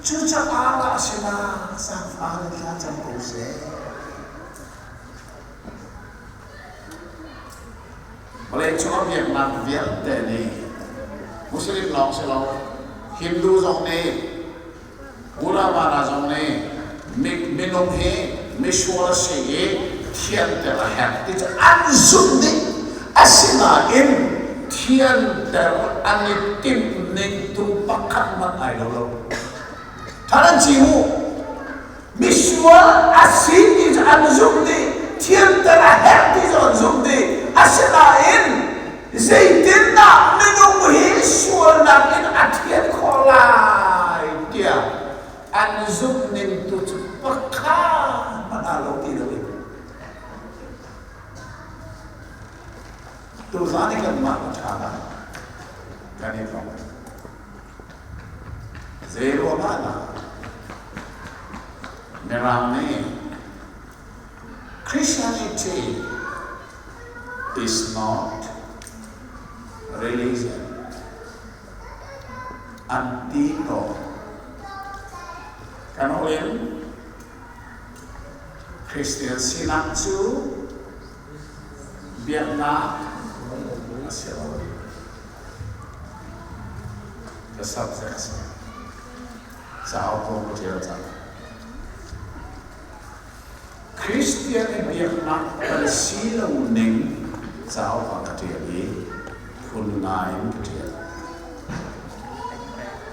Cucaah Allah sinah zaangfah le thla cam ko seh. Vawleicung a biaknak vialte nih Muslim lawng si lo, Hindu zong nih, Buddha Vana zong nih minung hi misual a si i thianter a herh ti cu an zumh dih. Asinain thianter an i timh ning tu pakhat hmanh ai lo lo. Than an ci mu. Misual a si ti cu an zumh dih, thianter a herh ti cu an zumh dih. Asinain zeitindah minung hi sualnak in a thian khawh lai tiah an zumh ning tu cu pakhat hmanh aa lo ti lo in. Tuzaan i kanmah a ṭha lai kan i thawk. Zei ruangah dah Mirang nih Christianity is not religion an ti tawn. Kan holh in Christian sinak cu biaknak a si lo. The subject si. Cauk kong ka ṭial cang. Christian i biaknak kan si lo ning cauk ah ka ṭial i phun nga in ka ṭial.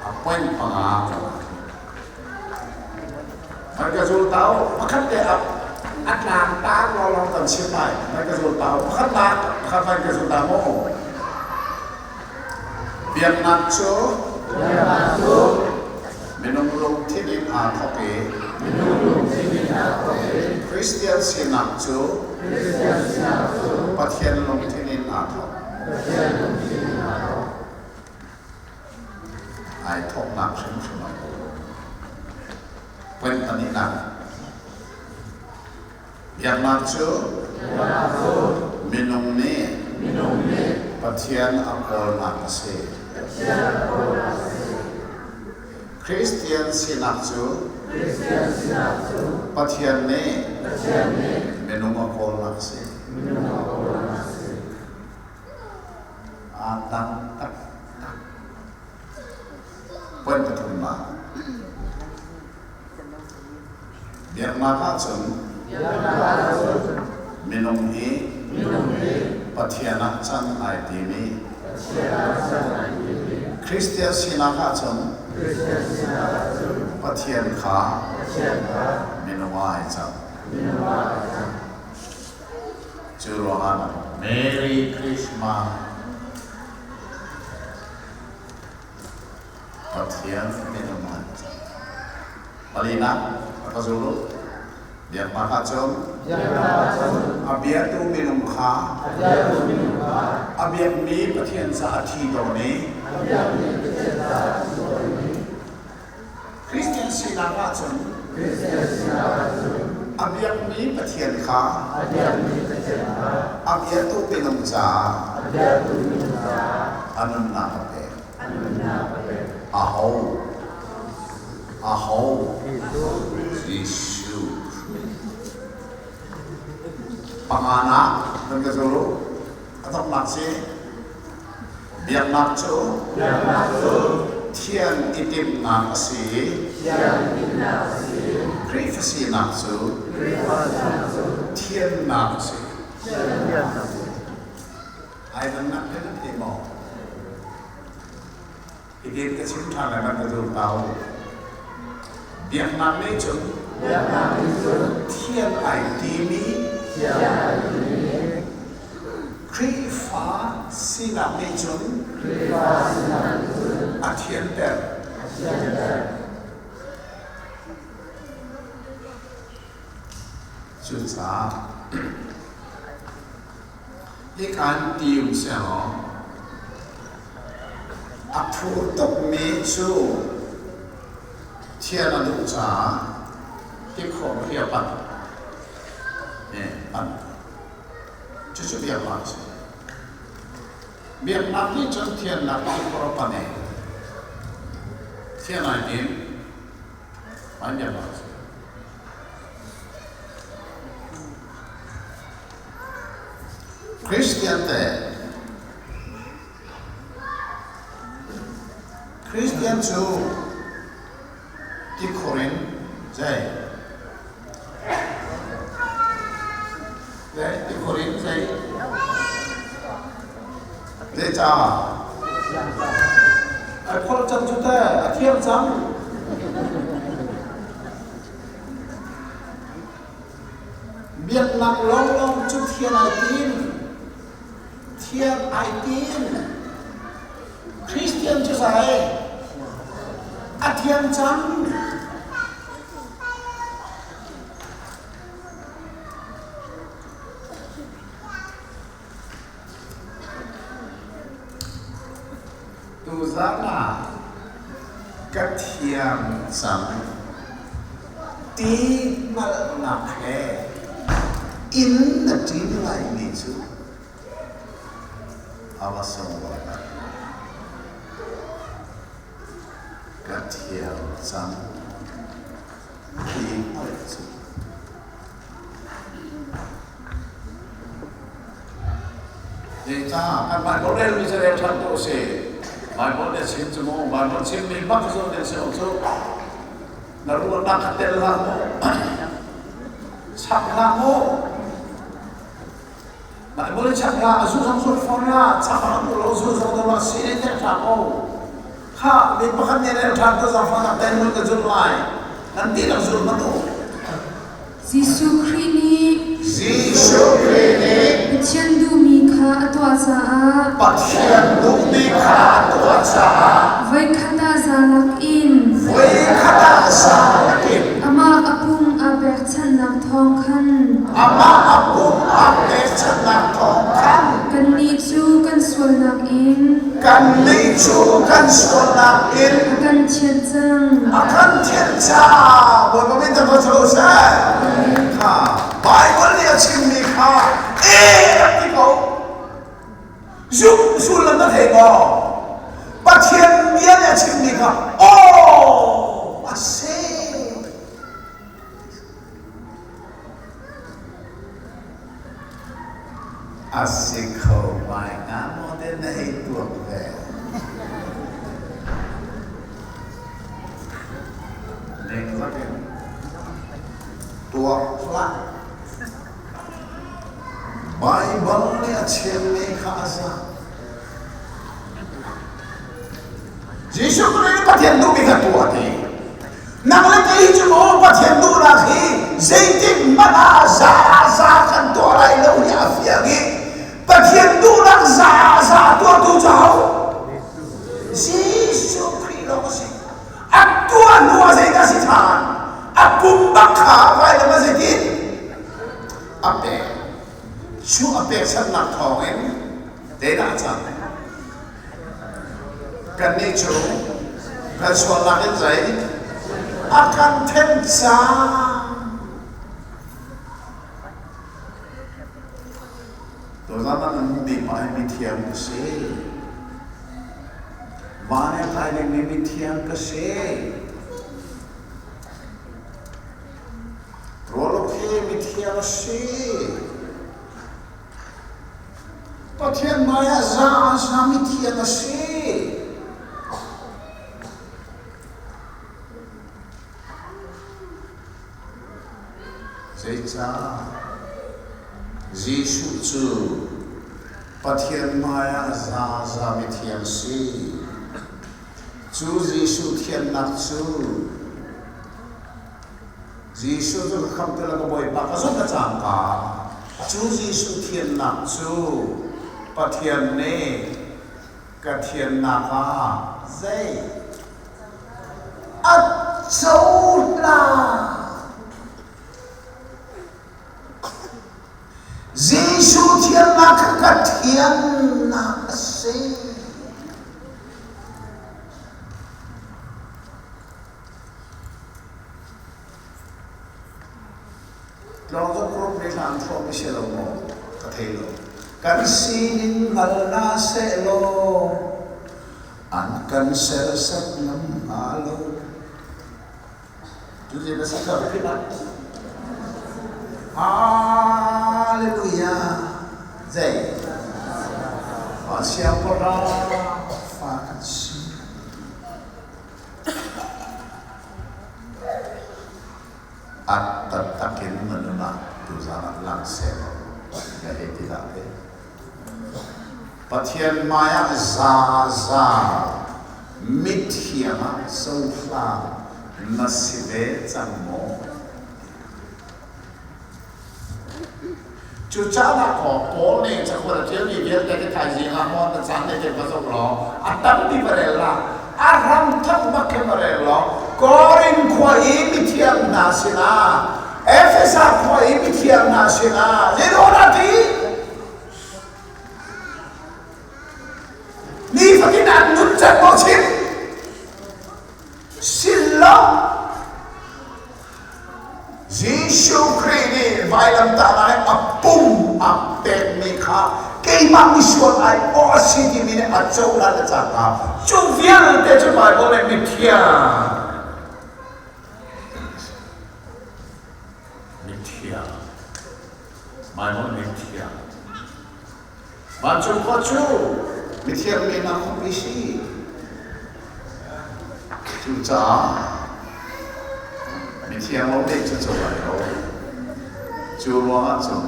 A point panga ka lak. Nan ka zul ta u. Pakhat te a a tlang tang lawnglawng kan chim lai. Nan ka zul ta u. Pakhat nak pakhat nan ka zul ta maw? Biaknak cu minung lungthin in aa thawk i Christian sinak cu Pathian lungthin in aa thawk. Ai thawknak hrimhrim a um. Point pahnihnak. Biaknak cu minung nih Pathian a kawlnak a si. Christian sinak cu Pathian nih minung a kawlnak a si. Aa dang taktak. Point pathumnak. Biaknak ahcun minung hi Pathian ah can ai timi Christian sinak ahcun Pathian kha minung ah ai cang. Cu ruangah Merry Christmas. Pathian minung ah cang. Palinak a ka zul u. Biaknak ahcun a biatu minung kha a biakmi Pathian ca a thi tawn i Christian sinak ahcun a biakmi Pathian kha a biatu minung caah a nunnak a pek. Aho? Aho? Jesuh. Panganak nan ka zul u. A donghnak si biaknak cu thian i timhnak a si. Khrihfa sinak cu thiannak a si. Ai dannak he nan thei maw? Hitin ka chim ṭhan lai nan ka zul ta u. Biaknak nih cun thian ai timi Khrihfa sinak nih cun a thianter. Cucaah Hikan ti um sehlaw a phur tukmi cu thian a duh caah tikhor hi a panh. Panh. Cucu biaknak a si. Biaknak nih cun thiannak tikhor a panh i thian ai tim. An biaknak a si. Christian te Christian cu tikhur in zei zei tikhur in zei zeicah ai phorh cang cu teh a thiam cang. Biaknak lawnglawng cu thian ai tim. Thian ai tim. Christian cu sai a thiam cang. Tuzaan ah ka thiam cang ti hngalhnak he inn na ṭin laimi cu a va sunglawi dah. Ka thiam cang ti hngalh cu. Zeicah kan Baibal relmi cu rel ṭhan ko usih. Baibal nih a chim cu mu. Baibal chimmi bak cu na si cu na ruahnak kha tel hlah mu. Chak hlah mu. Baibal i chak hlah, a zu zong zul fawn hlah, chak hlah mu lo zul zong lo si ne tel hlah mu. Kha mi pakhat nih rel ṭhan ka zaangfahnak ten mun ka zul lai. Nan dihlak zul hmanh u. Jesuh Khrih nih Jesuh Khrih nih Pathian duhmi kha a tuah caah Pathian duhmi kha a tuah caah voikhat ah zalak in voikhat ah zalak in amah a pum aa pekchanhnak thawng khan amah a pum aa pekchanhnak thawng khan kannih cu kan sualnak in kannih cu kan sualnak in a kan thianh cang. A kan thianh caah Bawipa min thangṭhat si ko seh. Kha Baibal nih a chimmi kha e rak ti ko. Zumh sullam na thei maw? Pathian bia nih a chimmi kha aw a si. A si kho ngai hnga maw te na hei tuak ve. Ningzak in tuak hlah. Baibal nih a chimmi kha a za. Jesuh Khrih nih Pathian duhmi kha tuah ti. Nang le kei cu maw Pathian duhnak hi zeitik hmanh ah za za kan tuah lai lo hi a fiang i Pathian duhnak za za tuahtu cu ho? Jesuh Khrih lawng a si. A tuah hnu ah zeidah a si ṭhan? A pum bak kha vailam ah zeitin? A pek. Cu a pekchanhnak thawngin zeidah a cang? Kannih cu kan sualnak in zei a kan then cang. Tuzan ah nan hmuhmi pa hi mithiang ka si. Van i a kai dingmi mithiang ka si. Rawluk hi mithiang a si. Pathian hmaiah za a zami thiang a si. Zeicah? Jesuh cu Pathian hmaiah za a zami thiang a si. Cu Jesuh thiannak cu Jesuh cu ka khamh ti lo ka Bawipa ka zumh ka cangka cu Jesuh thiannak cu Pathian nih ka thiannak ah zei a cohlan. Jesuh thiannak kha ka thiannak a si. Tlawng group nih hla an phuahmi si lo maw? Ka thei lo. Kan sining hngal hna sehlaw an kan serhsat ngam hnga lo. Cuti na si kha philh ah. Hallelujah. Zei? Siangpahrang fa kan si. A taktak in na nun ah tuzaan ah lang sehlaw na hei ti hlah te. Pathian hmai ah zaza mithiang ah cohlang na si ve cang maw? Cu caan ah kaw Paul nih cakuat a ṭialmi vialte khi thaizing ah maw na caan nei te va zoh law a tampi va rel la a ram thok bak khi va rel law Korin khua i mithiang hna sinah Efesa khua i mithiang hna sinah zeidaw dah ti nifatin an nun cang maw chim sin lo Jesuh Khrih nih vailamtahnak i a pum a pekmi kha keimah misual ai awh a si timi nih a cohlan a cangka cu vialte cu Baibal nih mithiang mithiang Baibal mithiang Vancung khua cu mithiang mi hna khuapi si. Cucaah mithiang lo nih cu co lai lo. Cu ruangah cun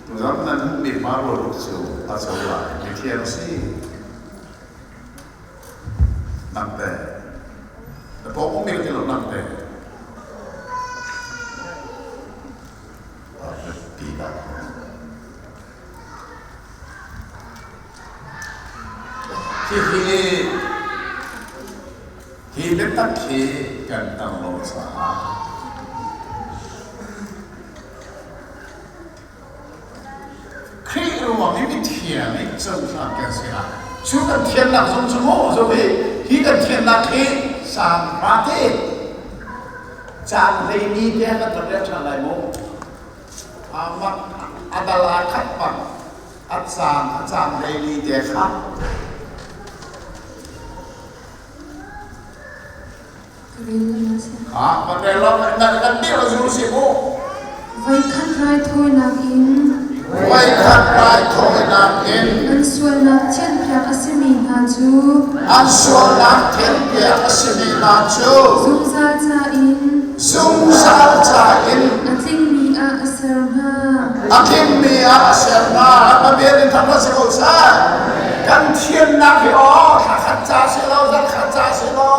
tuzan nan hmuhmi hma rualuk cu a co lai. Mithiang si. Nang teh? Na pawng ummi ka ti lo nang teh? Hi biatak hi kan tam lo caah Khrih ruang i mithiang i cohlan kan si ah cu kan thiannak zong cu maw zo hi hi kan thiannak hi sang te caan hleini te kan rak rel ṭhan lai mu. Amak a dal aa khat bang a caan a caan hleili te kha Voikhat raithawinak in Voikhat raithawinak in an sualnak thianhpiak a simi hna cu an sualnak thianhpiak a simi hna cu zungzal ca in zungzal ca in a tlingmi ah a ser hna. A tlingmi ah a ser hna. Pathian in thangṭhat si ko seh. Kan thiannak hi aw thla khat ca si lo, zarh khat ca si lo,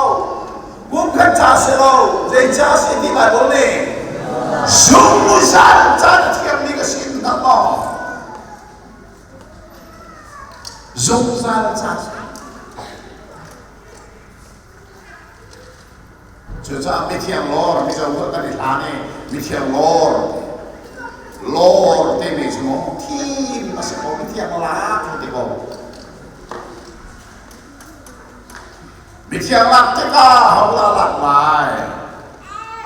kum khat ca si lo, zei ca si ti Bible nih zungzal ca na thiammi ka si hna maw? Zungzal ca si. Cucaah mithiang lawr Mizo holh kan i hlan i mithiang lawr lawr timi cu maw thim a si ko mithiang lak ti ko. Mithiang lak tikah hodah lak lai?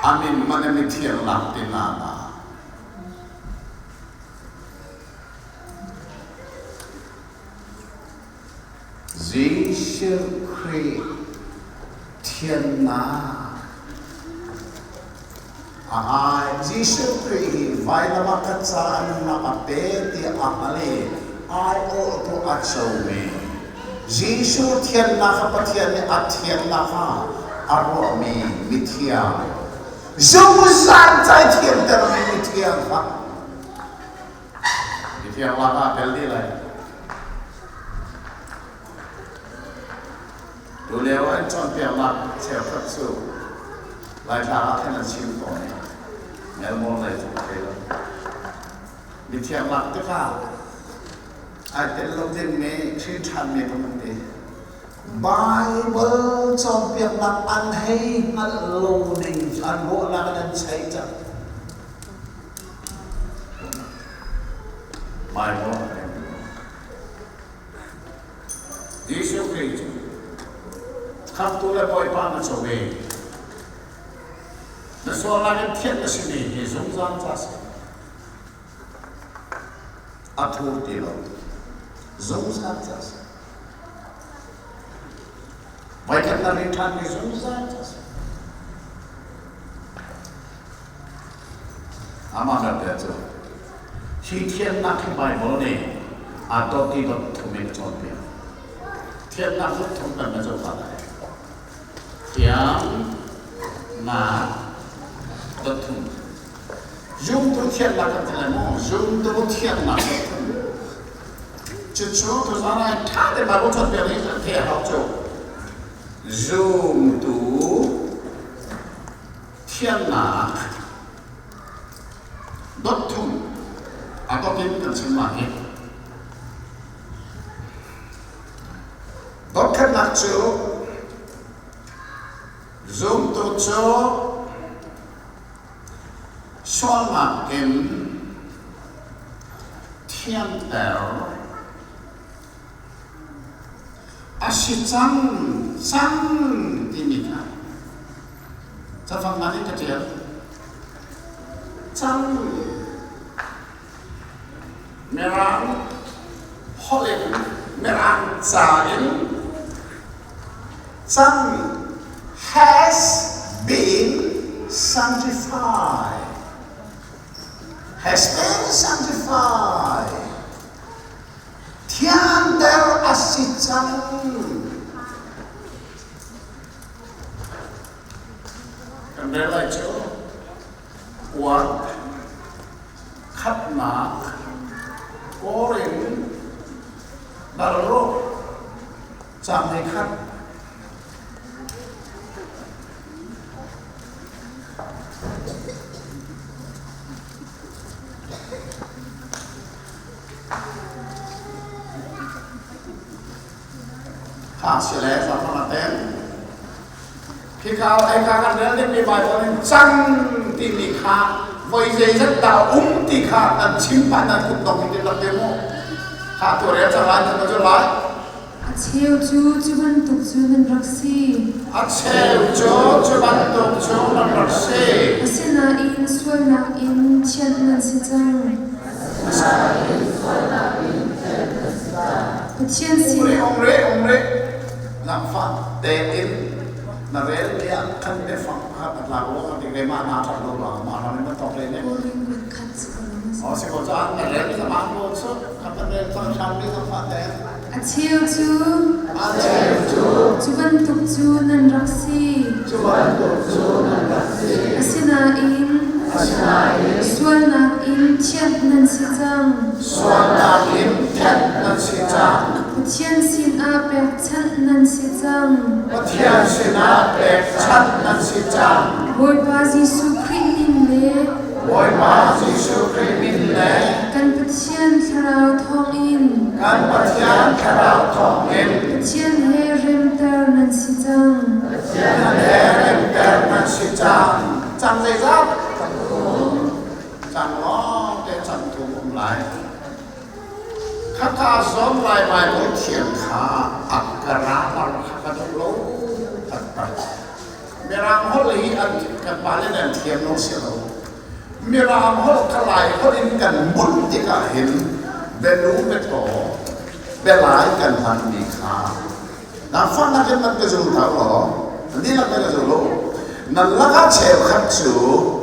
A min man in mithiang lak ti na na. Jesuh Khrih thiannak a ngai. Jesuh Khrih hi vailam ah ka ca a nunnak a pe tiah a hngal i aiawhtu a comi Jesuh thiannak kha Pathian nih a thiannak ah a ruahmi mithiang, zungzal cai thiantermi mithiang kha Mithiang lak ah tel dih lai. Tulio an cawnpiaknak cheukhat cu Laitlang ah khin an chim tawn i Melbourne lei cu ka thei lo. Mithiang lak tikah ai tel lo dingmi ṭhi ṭhanmi kan um ti. Baibal cawnpiaknak an hei hngalh lo ning cu an ruahnak in an chei cang. Bible a rem lo. Jesuh Khrih cu Khamhtu le Bawipa na co ve. Na sualnak in thianh na simi hi zungzal ca si. A thur ti lo. Zungzal ca si. Voikhat na rin ṭhanmi zungzal ca si. Amah vialte cu hi thiannak hi Baibal nih aa dot i dot thum in a cawnpiak. Thiannak dot thum kan na zoh hna lai. Thiannak dot thum. Zumtu thiannak kan ti lai maw? Zumtu thiannak dot thum. Cucu tuzaan ah ṭha tein Baibal cawnpiak nih an theih a hau cu. Zumtu Thiannak dot thum a dot in kan chim lai hi. Dot khatnak cu zumtu cu sualnak in thianter A si cang cang timi kha cafang ngan in ka ṭial. Cang Mirang holh in Mirang ca in cang has been sanctified has been sanctified. Thianter a si cang. Kan rel lai cu kuat khatnak Korin dal ruk cang hei khat. Kha si le fa a peng. Khika ai kha kan rel dingmi Baibal in cang timi kha voi zeizat dah um ti kha nan chim pah nan kut dong in rak te mu. Kha tu rel cang lai nan ka lai. A cheu cu cu bantuk cu nan rak si. A cheu cu cu bantuk cu nan rak si. Asinain sualnak in thianh nan si cang. Pathian sin Um re um re nangfah tein na rel tiah kan biafang pakhat a tlak lo ka ti le mah na tlak lo ruang mah ram in na tok le ne. O si ko caan na rel sama ko cu kan kan rel cang hram mi nangfah tein. A cheu cu A cheu cu cu bantuk cu nan rak si. Cu bantuk cu nan rak si. Asinain Asinain sualnak in thianh nan si cang. Sualnak in thianh nan si cang. Pathian sinah pekchanh nan si cang. Pathian sinah pekchanh nan si cang. Bawipa Jesuh Khrih min le Bawipa Jesuh Khrih min le kan Pathian Thlarau thawngin kan Pathian Thlarau thawngin Pathian he remter nan si cang. Pathian he remter nan si cang. Cang zeizat? Cang lawng te cang thum um lai. Khaka zong Lai Baibal thiam kha a grammar kha ka duh lo taktak. Mirang holh hi an kan pale nih an thiam lo si lo. Mirang holh kha Lai holh in kan bunh tikah hin bianu biataw bialai kan hmanmi kha nangfahnak in nan ka zum hna law nan dihlak nan ka zum lo. Nan lakah cheukhat cu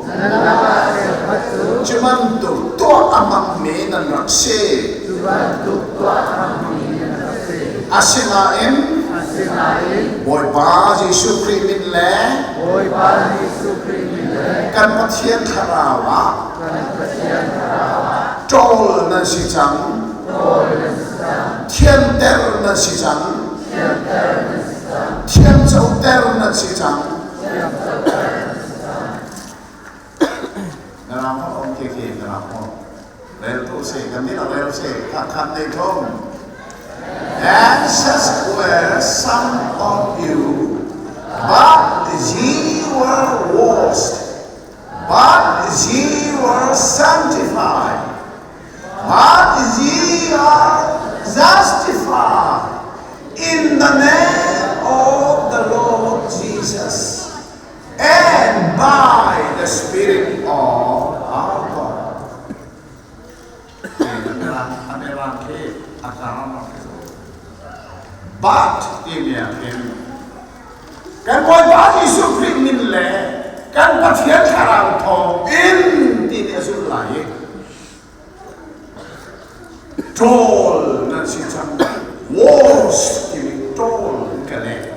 Nan lakah cheukhat cu cu bantuk tuah a hmangmi nan rak si. Cu bantuk tuah a hmangmi nan rak si. Asinain Asinain Bawipa Jesuh Khrih min le Bawipa Jesuh Khrih min le kan Pathian Thlarau ah kan Pathian Thlarau ah ṭawl nan si cang, ṭawl nan si cang, thianter nan si cang, thianter nan si cang, thiamcoter nan si cang. Thiamcoter nan si cang. Mirang holh om khi khi Mirang holh rel tu si kan nih rel si kha khat nei thum. And such were some of you, but ye were washed, but ye were sanctified, but ye are justified in the name of the Lord Jesus and by the Spirit of our God. But timi ah khin kan Bawipa Jesuh Khrih min le kan Pathian Thlarau thawng in ti nih a zulh lai i ṭawl nan si cang. Wash timi ṭawl ka leh.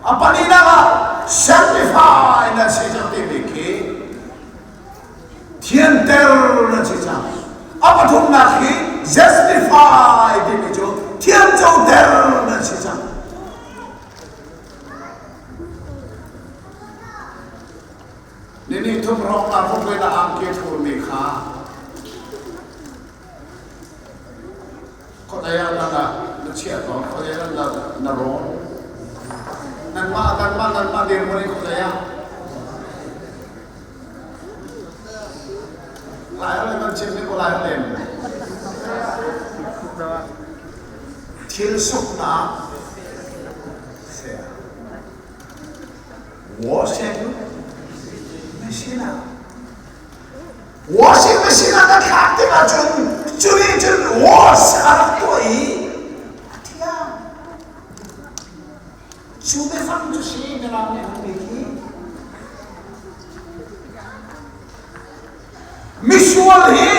A palinak ah sanctify nan si cang timi khi thianter nan si cang. A pathumnak hi justify timi cu thiancoter nan si cang. Nini thum hrawng ah ruk na angki thurmi kha khuadei ah na na chiah tawn, khuadei ah na na rawn. Nanmah nanmah nanmah dirhmun in khuadei ah Lai holh in kan chim ni ko lai holh in. Thil suknak Washing machine ah washing machine ah na thlak tikah cun cu nih cun wash a rak tuah i a thiang. Cu biafang cu si Mirang nih an mi khi misual hi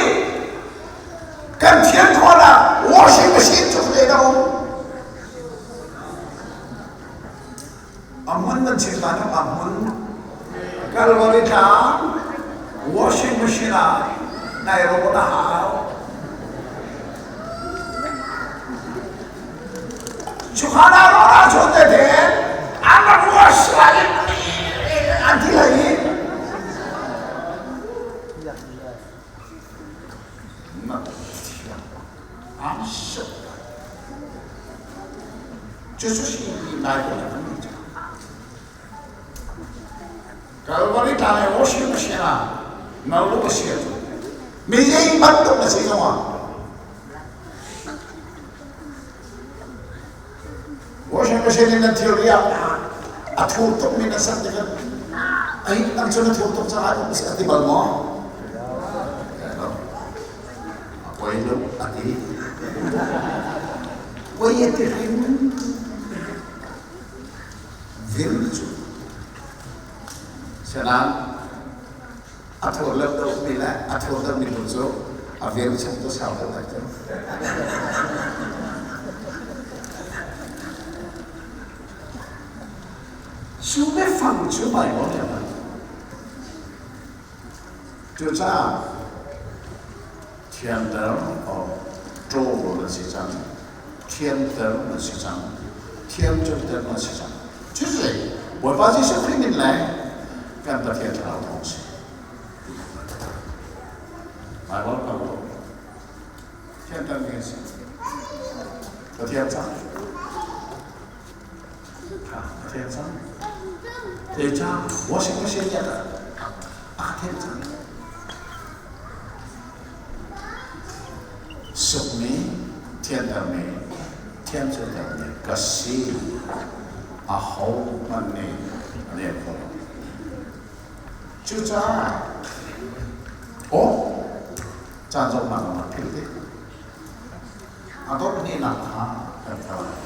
kan thian khawh ah washing machine cu le na um. A hmun nan chim hlan a hmun Calvary tlang washing machine ah nai rawn a hau. Chukhan ah rawn ah chun te te an rak wash lai an ti lai i an suk. Cucu si nai ko na kan ti. Calvary tlang i washing machine ah na lu a sia cu mi zei bantuk na si zongah washing machine in nan thilri ah a thur tukmi na sak tikah ai nang cu na thur tuk caah a ti bal maw? A poi lo a ti. Poi a ti hrim. Vil cu Senan a thur lo deuhmi le a thur deuhmi tu cu a vil chung tu sau deuh lai cu. Cu biafang cu Baibal nih a hman. Cucaah thianter or ṭawl na si cang, thianter na si cang, thiamcoter na si cang. Cucu Bawipa Jesuh Khrih min le kan Pathian Thlarau thawng si. Baibal kal lo. Thianter mi si. Pathian cang. A thiang cang. Zeicah washing machine nih a ka thianh cang. Sukmi, thiantermi, thiamcotermi ka si. Ahohmanh nih an el kho lo. Cucaah, aw, caan zohnak ah philh te. A dot hnihnak kha kan hngalh.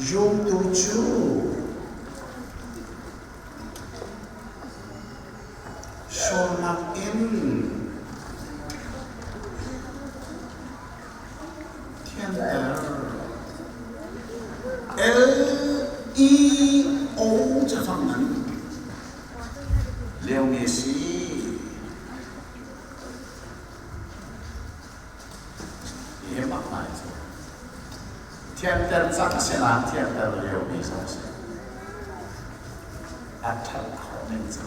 Zumtu cu sualnak in thianter. L-E-O cafang ngan. Liomi a si. Hi mak ngai cu. Thianter cang sinah thianter liomi zong a si. A ṭhat khawh ning cu.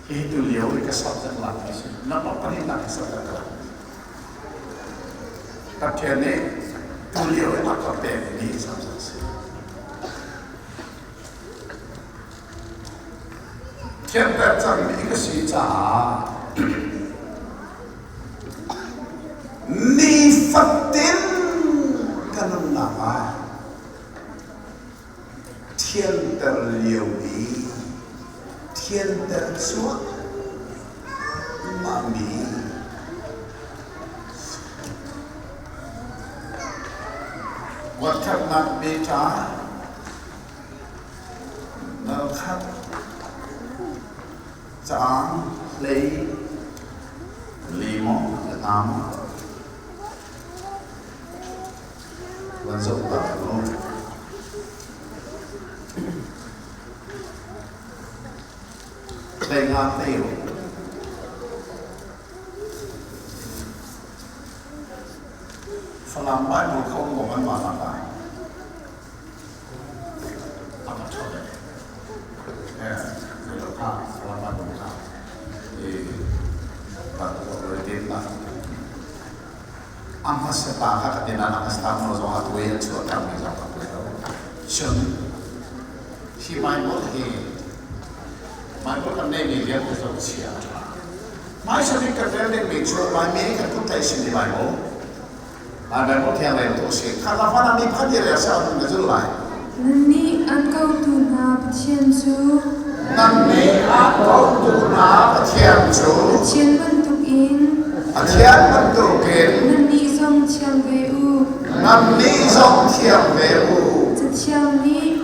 Hi tu lio i ka subject lak a si. Nangmah pahnihnak ka subject ka lak. Pathian nih tu lio i a ka pekmi subject a si. Thianter cangmi ka si caah nifatin ka nunnak ah thianter liomi, thianter cuahmahmi Voikhatnak beta nalkhat caang hlei li maw le hna maw van zoh ta u. Hlei nga hlei ruk. Falam Bible kho maw kan mah nak lai. A ka ṭha deuh. Eh, kha Falam Bible kha i kan na a hmasa ta kha ka tin ah a hmasa ta zong a tuai an chuah mi zong ka pui lo. Cun hi Bible hi Bible kan neihmi vialte zong chia a ṭha. Hmaisabik kan rel dingmi cu Laimi kan kut tlaih simi Bible. Lai Bible thiang rel tu a si. Kha la fan ah mi pakhat i rel seh na zul lai. Nannih an kotu hna Pathian cu Nannih an kotu hna Pathian cu Pathian bantukin Pathian bantukin nannih zong thiang ve u. Nannih zong thiang ve u. Cathiang nih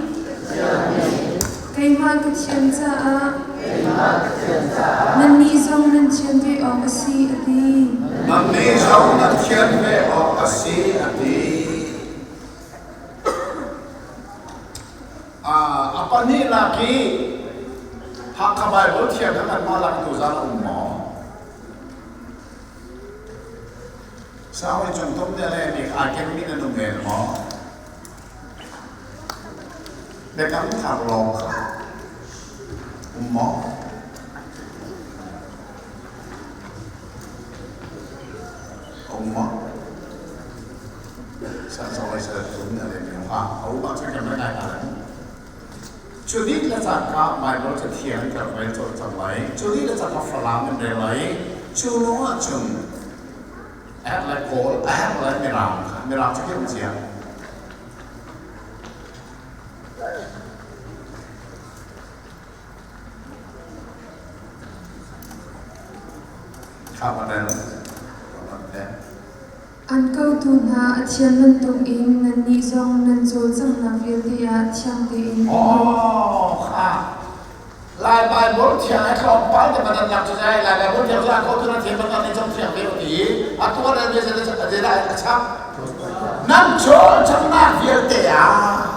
Keimah ka thian caah nannih zong nan thian ve awk a si, a ti. Nannih zong nan thian ve awk a si, a ti. A pahnihnak i Hakha Bible thiam kha kanmah lak tu zan a um maw? Sau i cun tum ne le nih aa kengmi nan um men maw? Biakam thar lawng kha um maw? Um maw? San song lai sa tum na le mi ha au ba chu kan ngai na cu ni le cangka Bible cu thiang kan rel colh cang lai. Cu ni le cangka Falam in rel lai. Cu lawng ah cun a herh lai Kawl, a herh lai Mirang kha. Mirang cu khi um cia. Kha ma rel. An kotu hna a thian bantukin nannih zong nan cawlcanghnak vialte ah thiang tein um u. Aw kha Lai Bible thiang ai tlawmpal te badan nak cu zai Lai Bible thiang cu a kotu na thian bantuk nih cong thiang ve ti a tuar le ve a zela a chap nan cawlcanghnak vialte ah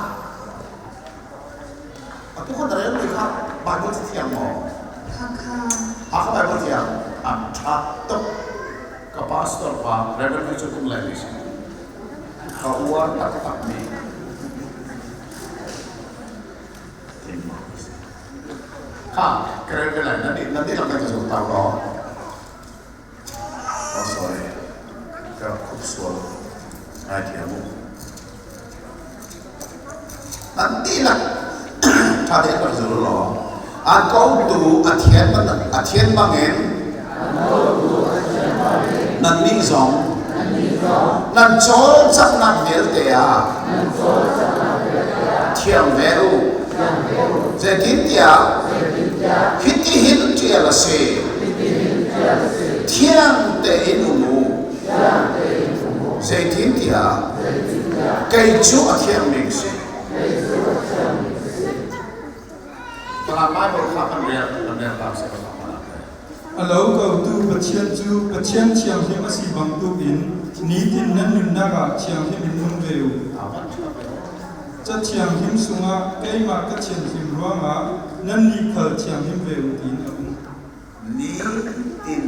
atu kan rel mi kha Bible cu thiang maw? Hakha. Hakha Bible thiang an ṭha tuk. Ka pastor pa Reverend cu kum lai mi si. Ka uar taktak mi. Kha, ka rel ve lai. Nan nan dihlak nan ka zum tau law. Oh sorry. Ka rak khup sual. Ngaithiam u. An dihlak ṭha tein rak zul law an kotu a thian a thian bangin nannih zong nan cawlcanghnak vialte ah thiang ve u. Zeitintiah hitihin ṭial a si, thiang tein um u. Zeitintiah kei cu a thiangmi ka si. A lo kotu Pathian cu Pathian thianghlim a si bantukin nitin nan nunnak ah thianghlim in nung ve u. Cathianghlim sungah keimah ka thianhlim ruangah nannih khal thianghlim ve u tiin a um. Nitin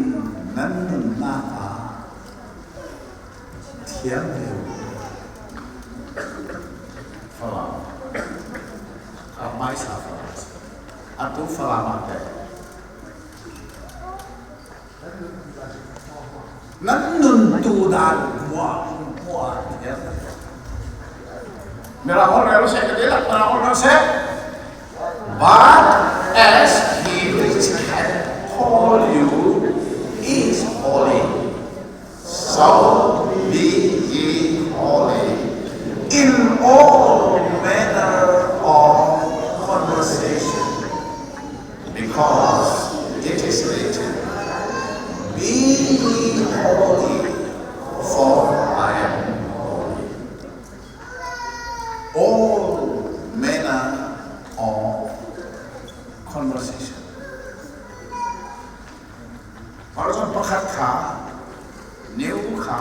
nan nunnak ah thiang ve u. Falam. Hmaisa Falam a si. Atu Falam ah teh nan nun tu dan muah muah thiam. Mirang holh rel seh ka ti lah, mirang holh rel seh. But as he which hath called you is holy, so be ye holy in all manner of conversation, because it is written, Be ye holy, for I am holy. All manner of conversation. Parcon pakhat kha neu kha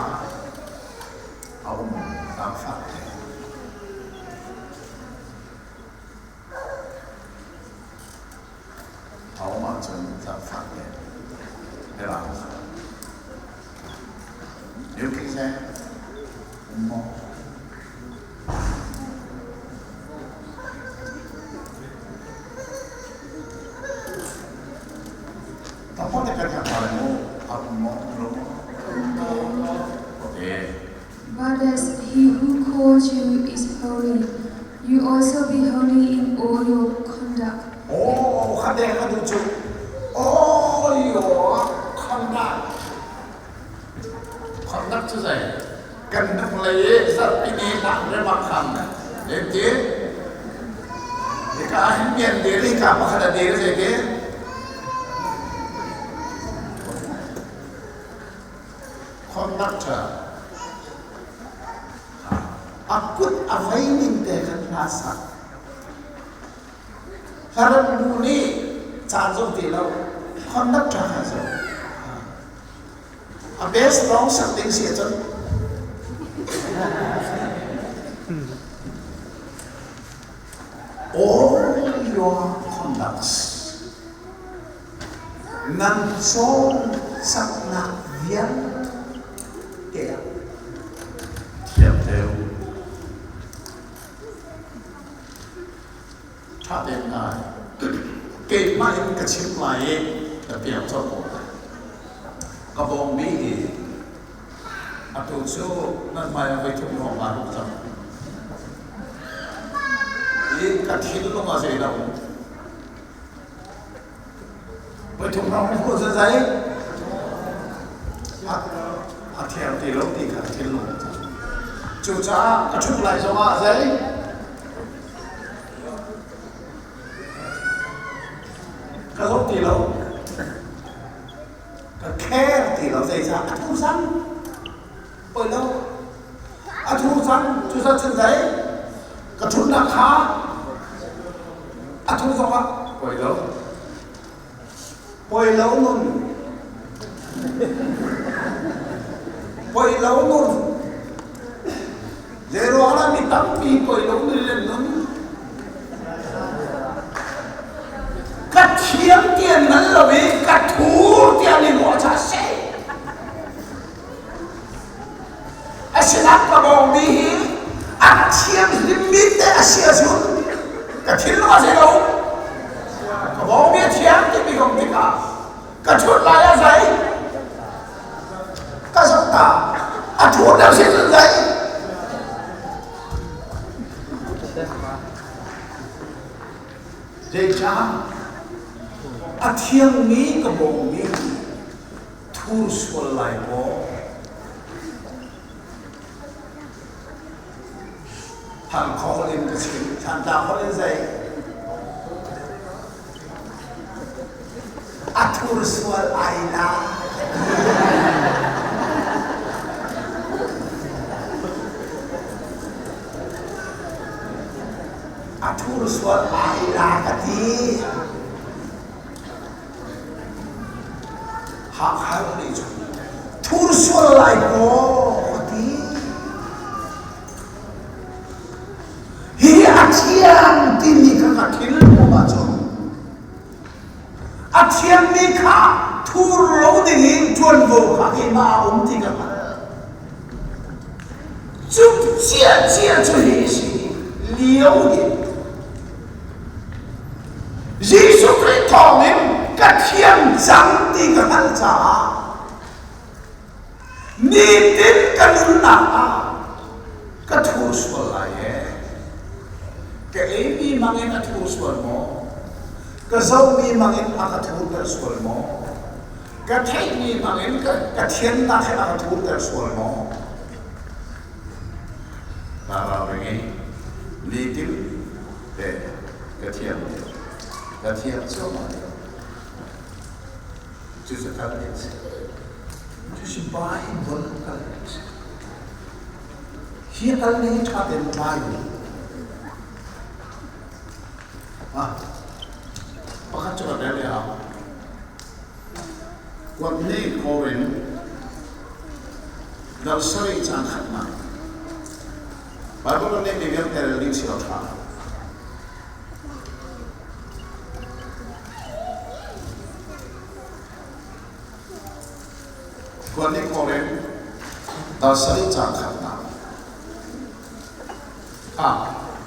a um zaangfah te. A um ahcun zaangfah te. Mirang kha. Neu khi seh um maw? But as he who called you is holy, you also be holy in all your conduct. Oh, kha deng a duh cu. All your conduct. Conduct cu zei? Kan hnung lei i zarhpi ni hlang le mak khan ti. Hika ah hin mian dir hika pakhat a dir zei ti? Conductor a kut a vei ning te khan hla sak. Hlarem bu nih caan zong ti lo conductor kha zo. A best lawng sak ding si ahcun all your conducts nan cawlcanghnak vialte ah thiam deuh ṭha tein ngai keimah in ka chim lai i ka piang colh ko lai ka bawngbi hi. Atu cu nan hmai ah voi thum hrawng aa ruk cang. I ka thinlung a zei lo. Voi thum hrawng hmuh cu zei? A thiang ti lo ti kha thinlung. Cucaah ka ṭhut lai zongah zei? Ka zoh ti lo. Ka care ti lo zeicah a thu cang. Poi lo. A thu cang. Cucaah cun zei? Ka ṭhutnak kha a thu zongah poi lo. Poi lo nun. Poi lo nun. Zeiruang ah mi tampi poi lo nun in nun. Ka thiam tian nan lo i ka thur tiang in ruah cha si. Asinain ka bawngmi hi a thiam hlimmi te a si ahcun ka thinlung a zei lo. Ka bawngmi a thiam timi kong tikah ka ṭhut lai ah zei ka zoh ta a ṭhut lo si cun zei zeicah a thiangmi ka bawngmi thur sual lai maw? Thangkhaw holh in ka chim. Thantlang holh in zei? A thur sual ai la. A thur sual ai la ka ti. Hakha nih cun thur sual lai kaw a ti. Hi a thiang timi kha ka thil pum ahcun a thiangmi kha thur lo dingin ṭuanvo kha keimah a um ti ka hngalh. Cu ciacia cu hi a si lio hi. Jesuh Khrih thawngin ka thiang cang ti ka hngalh caah nitin ka nunnak ah ka thur sual lai ee. Ka eimi mangin a thur sual maw? Ka zohmi mangin a ka thurter sual maw? Ka theihmi mangin ka thiannak he a ka thurter sual maw? Naa ralring i nitin te ka thiang ka thiang cuahmah lio cucu kal ding si cucu Bible kal ding si hi kal ning ṭha tein tlai u ah pakhat cu ka rel ya kuat ni Korin dal sarih caan khatnak Bible nih mi vialte rel ding si lo ṭha. Kuan nih Korin dal sarih caan khatnak. Ah,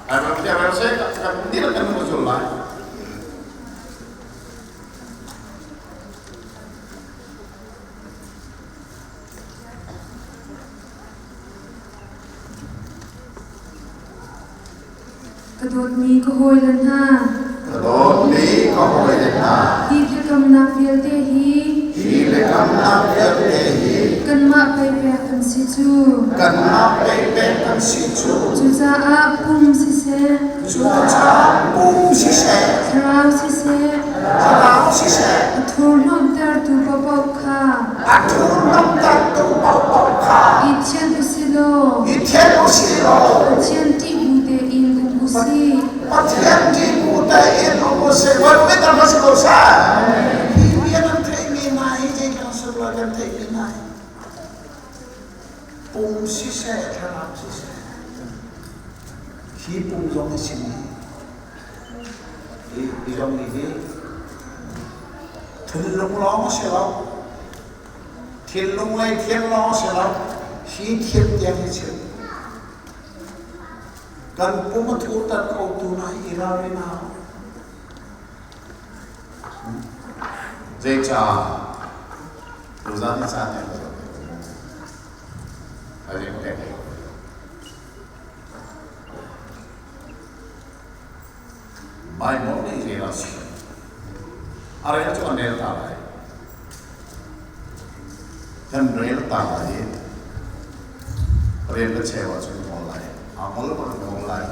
Bible tiang rel seh, kan dir kan mu zul lai. Ka dawtmi ka hawile hna. Ka dawtmi ka hawile hna. Hi biakamnak vialte hi. Hi biakamnak vialte hi. Kanmah pei pek kan si cu. Kanmah pei pek kan si cu. Cucaah pum siseh. Cucaah pum siseh. Thlarau siseh. Thlarau siseh. A thurhnawmhtertu paohpaoh kha. A thurhnawmhtertu paohpaoh kha. I thianh u si law. I thianh u si law. Pathian ṭih bu tein um u sih. Pathian ṭih bu tein um u sih. Van mit a si ko seh. Hi bia nan theihmi hna hi zeitluk sunglawi kan theihmi hna hi. Pum siseh, thlarau siseh. Hi pum zong hi sim hi. Hi zong nih hi thinlung lawng a si lo. Thinlung lei thiang lawng a si lo. Hi thiam tiang hi chim. Kan pum a thurter khotu na hi ralrin a hau. Zeicah? Tuzan ni caan A ring pek. Bible nih zei a chim? A rel cu an rel ta lai. Kan rel ta lai i rel na cheu ahcun ngol lai. Aa ngol bak ngol lai.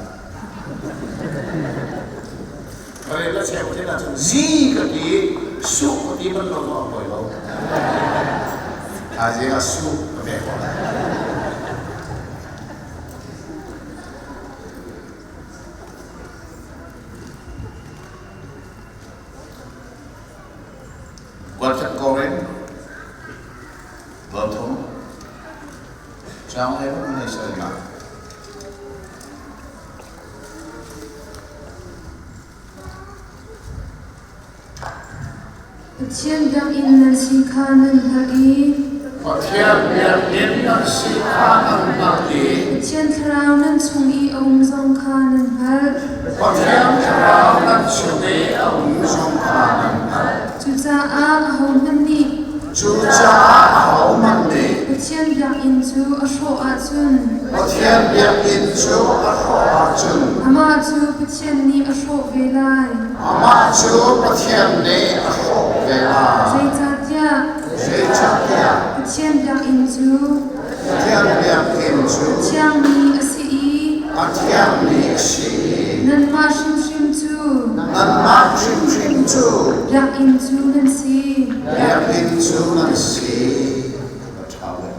Rel na cheu thin ahcun zi ka ti, su ka ti man lo a poi lo. Thaizing ah su ka pek ko lai. Kualthat Korin Dawthum Chang le nei salnak. Pathian biakinn nan si kha nan hngalh i Pathian biakinn nan si kha nan hngalh i Pathian Thlarau nan chung i a um zong kha nan hngalh. Pathian Thlarau nan chung i a um zong kha nan hngalh. Cucaah ahohmanh nih Cucaah ahohmanh nih Pathian biakinn cu a hrawh ahcun Pathian biakinn cu a hrawh ahcun amah cu Pathian nih a hrawh ve lai. Amah cu Pathian nih a hrawh ve lai. Zeicahtiah Zeicahtiah Pathian biakinn cu Pathian biakinn cu a thiangmi a si i a thiangmi a si i nanmah hrimhrim cu nanmah hrimhrim cu biakinn cu nan si. Biakinn cu nan si. A ṭha ve.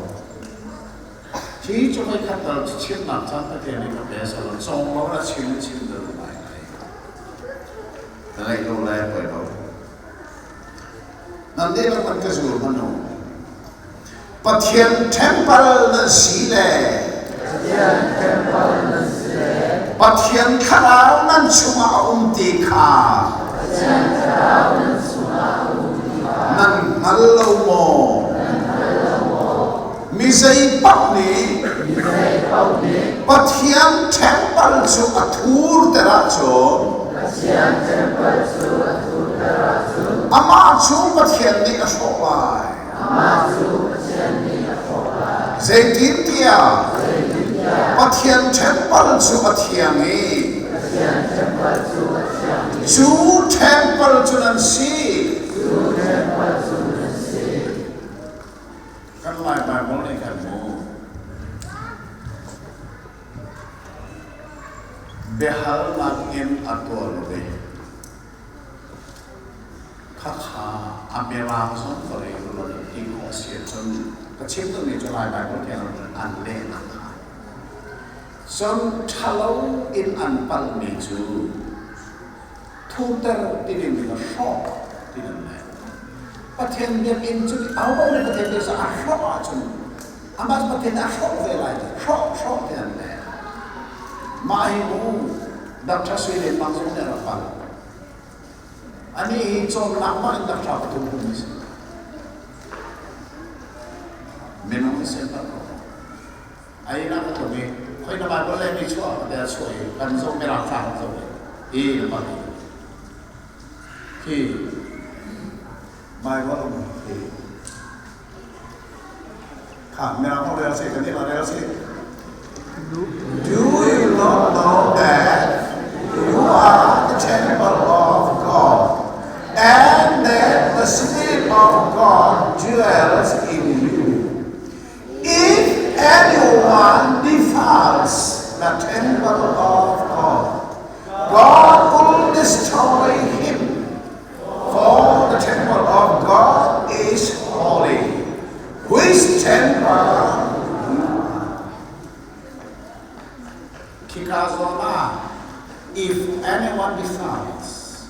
Hi cu voikhat tal chimnak caan Pathian nih ka pe sal cong lo na chim chim dal lai lai. Na ngaih lo lai poi lo. Nan nih rak kan ka zul hmanh u. Pathian temple nan si le Pathian temple nan si le Pathian thlarau nan chungah a um ti kha Pathian thlarau nan chungah a um ti kha nan hngal lo maw? Nan hngal lo maw? Mi zei paoh nih Mi zei paoh nih Pathian temple cu a thurter ahcun Pathian temple cu a thurter ahcun amah cu Pathian nih a hrawh lai. Amah cu Pathian nih a hrawh lai. Zeitintiah Zeitintiah Pathian temple cu a thiang i Pathian temple cu a thiang i cu temple cu nan si. Cu temple cu nan si. Kan Lai Bible nih khan mu biahalnak in a tuah lo i khakha a mirang zong ka rel lo ti khawh a si ahcun ka chim duhmi cu Lai Bible tiang an lehnak kha cun ṭhalo in an palhmi cu thuter ti ding in a hrawh ti nan leh. Pathian biakinn cu au nih Pathian biak a hrawh ahcun amah cu Pathian a hrawh ve lai ti hrawh hrawh ti nan leh. Mah hi mu Dr. Sui Le Mang zong nih a rak palh. Ani hi cawnnak mah in Dr. pathum hum a si. Minung a si ko. Ai na ka tlung i khoi na Bible le mi chuah te a chuah i kan zoh mirang fa kan zoh i hi na pa hi Bible um hi kha mirang ho rel si kan i rel si. Do you not know that you are the temple of God and that the Spirit of God dwells in you? If anyone defiles the temple of God, God will destroy him. For the temple of God is holy, which temple you are. Khika zawn ah if anyone defiles,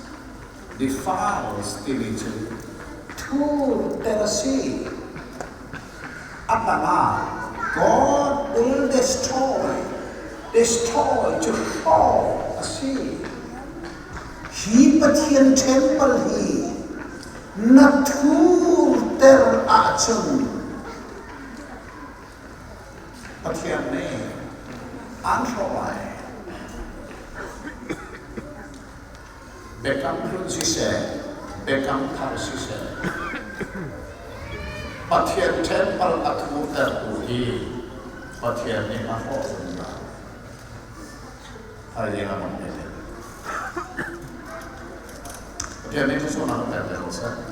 defiles timi cu thurter a si. A tangah God will destroy, destroy cu hrawh a si. Hi Pathian temple hi na thurter ahcun Pathian nih aan hrawh lai. Biakam hlun siseh, biakam thar siseh, Pathian temple a thurtertu hi Pathian nih a hrawh zungzal. Hai ding a mang te. Pathian nih thluachuahnak a pek ve ko seh.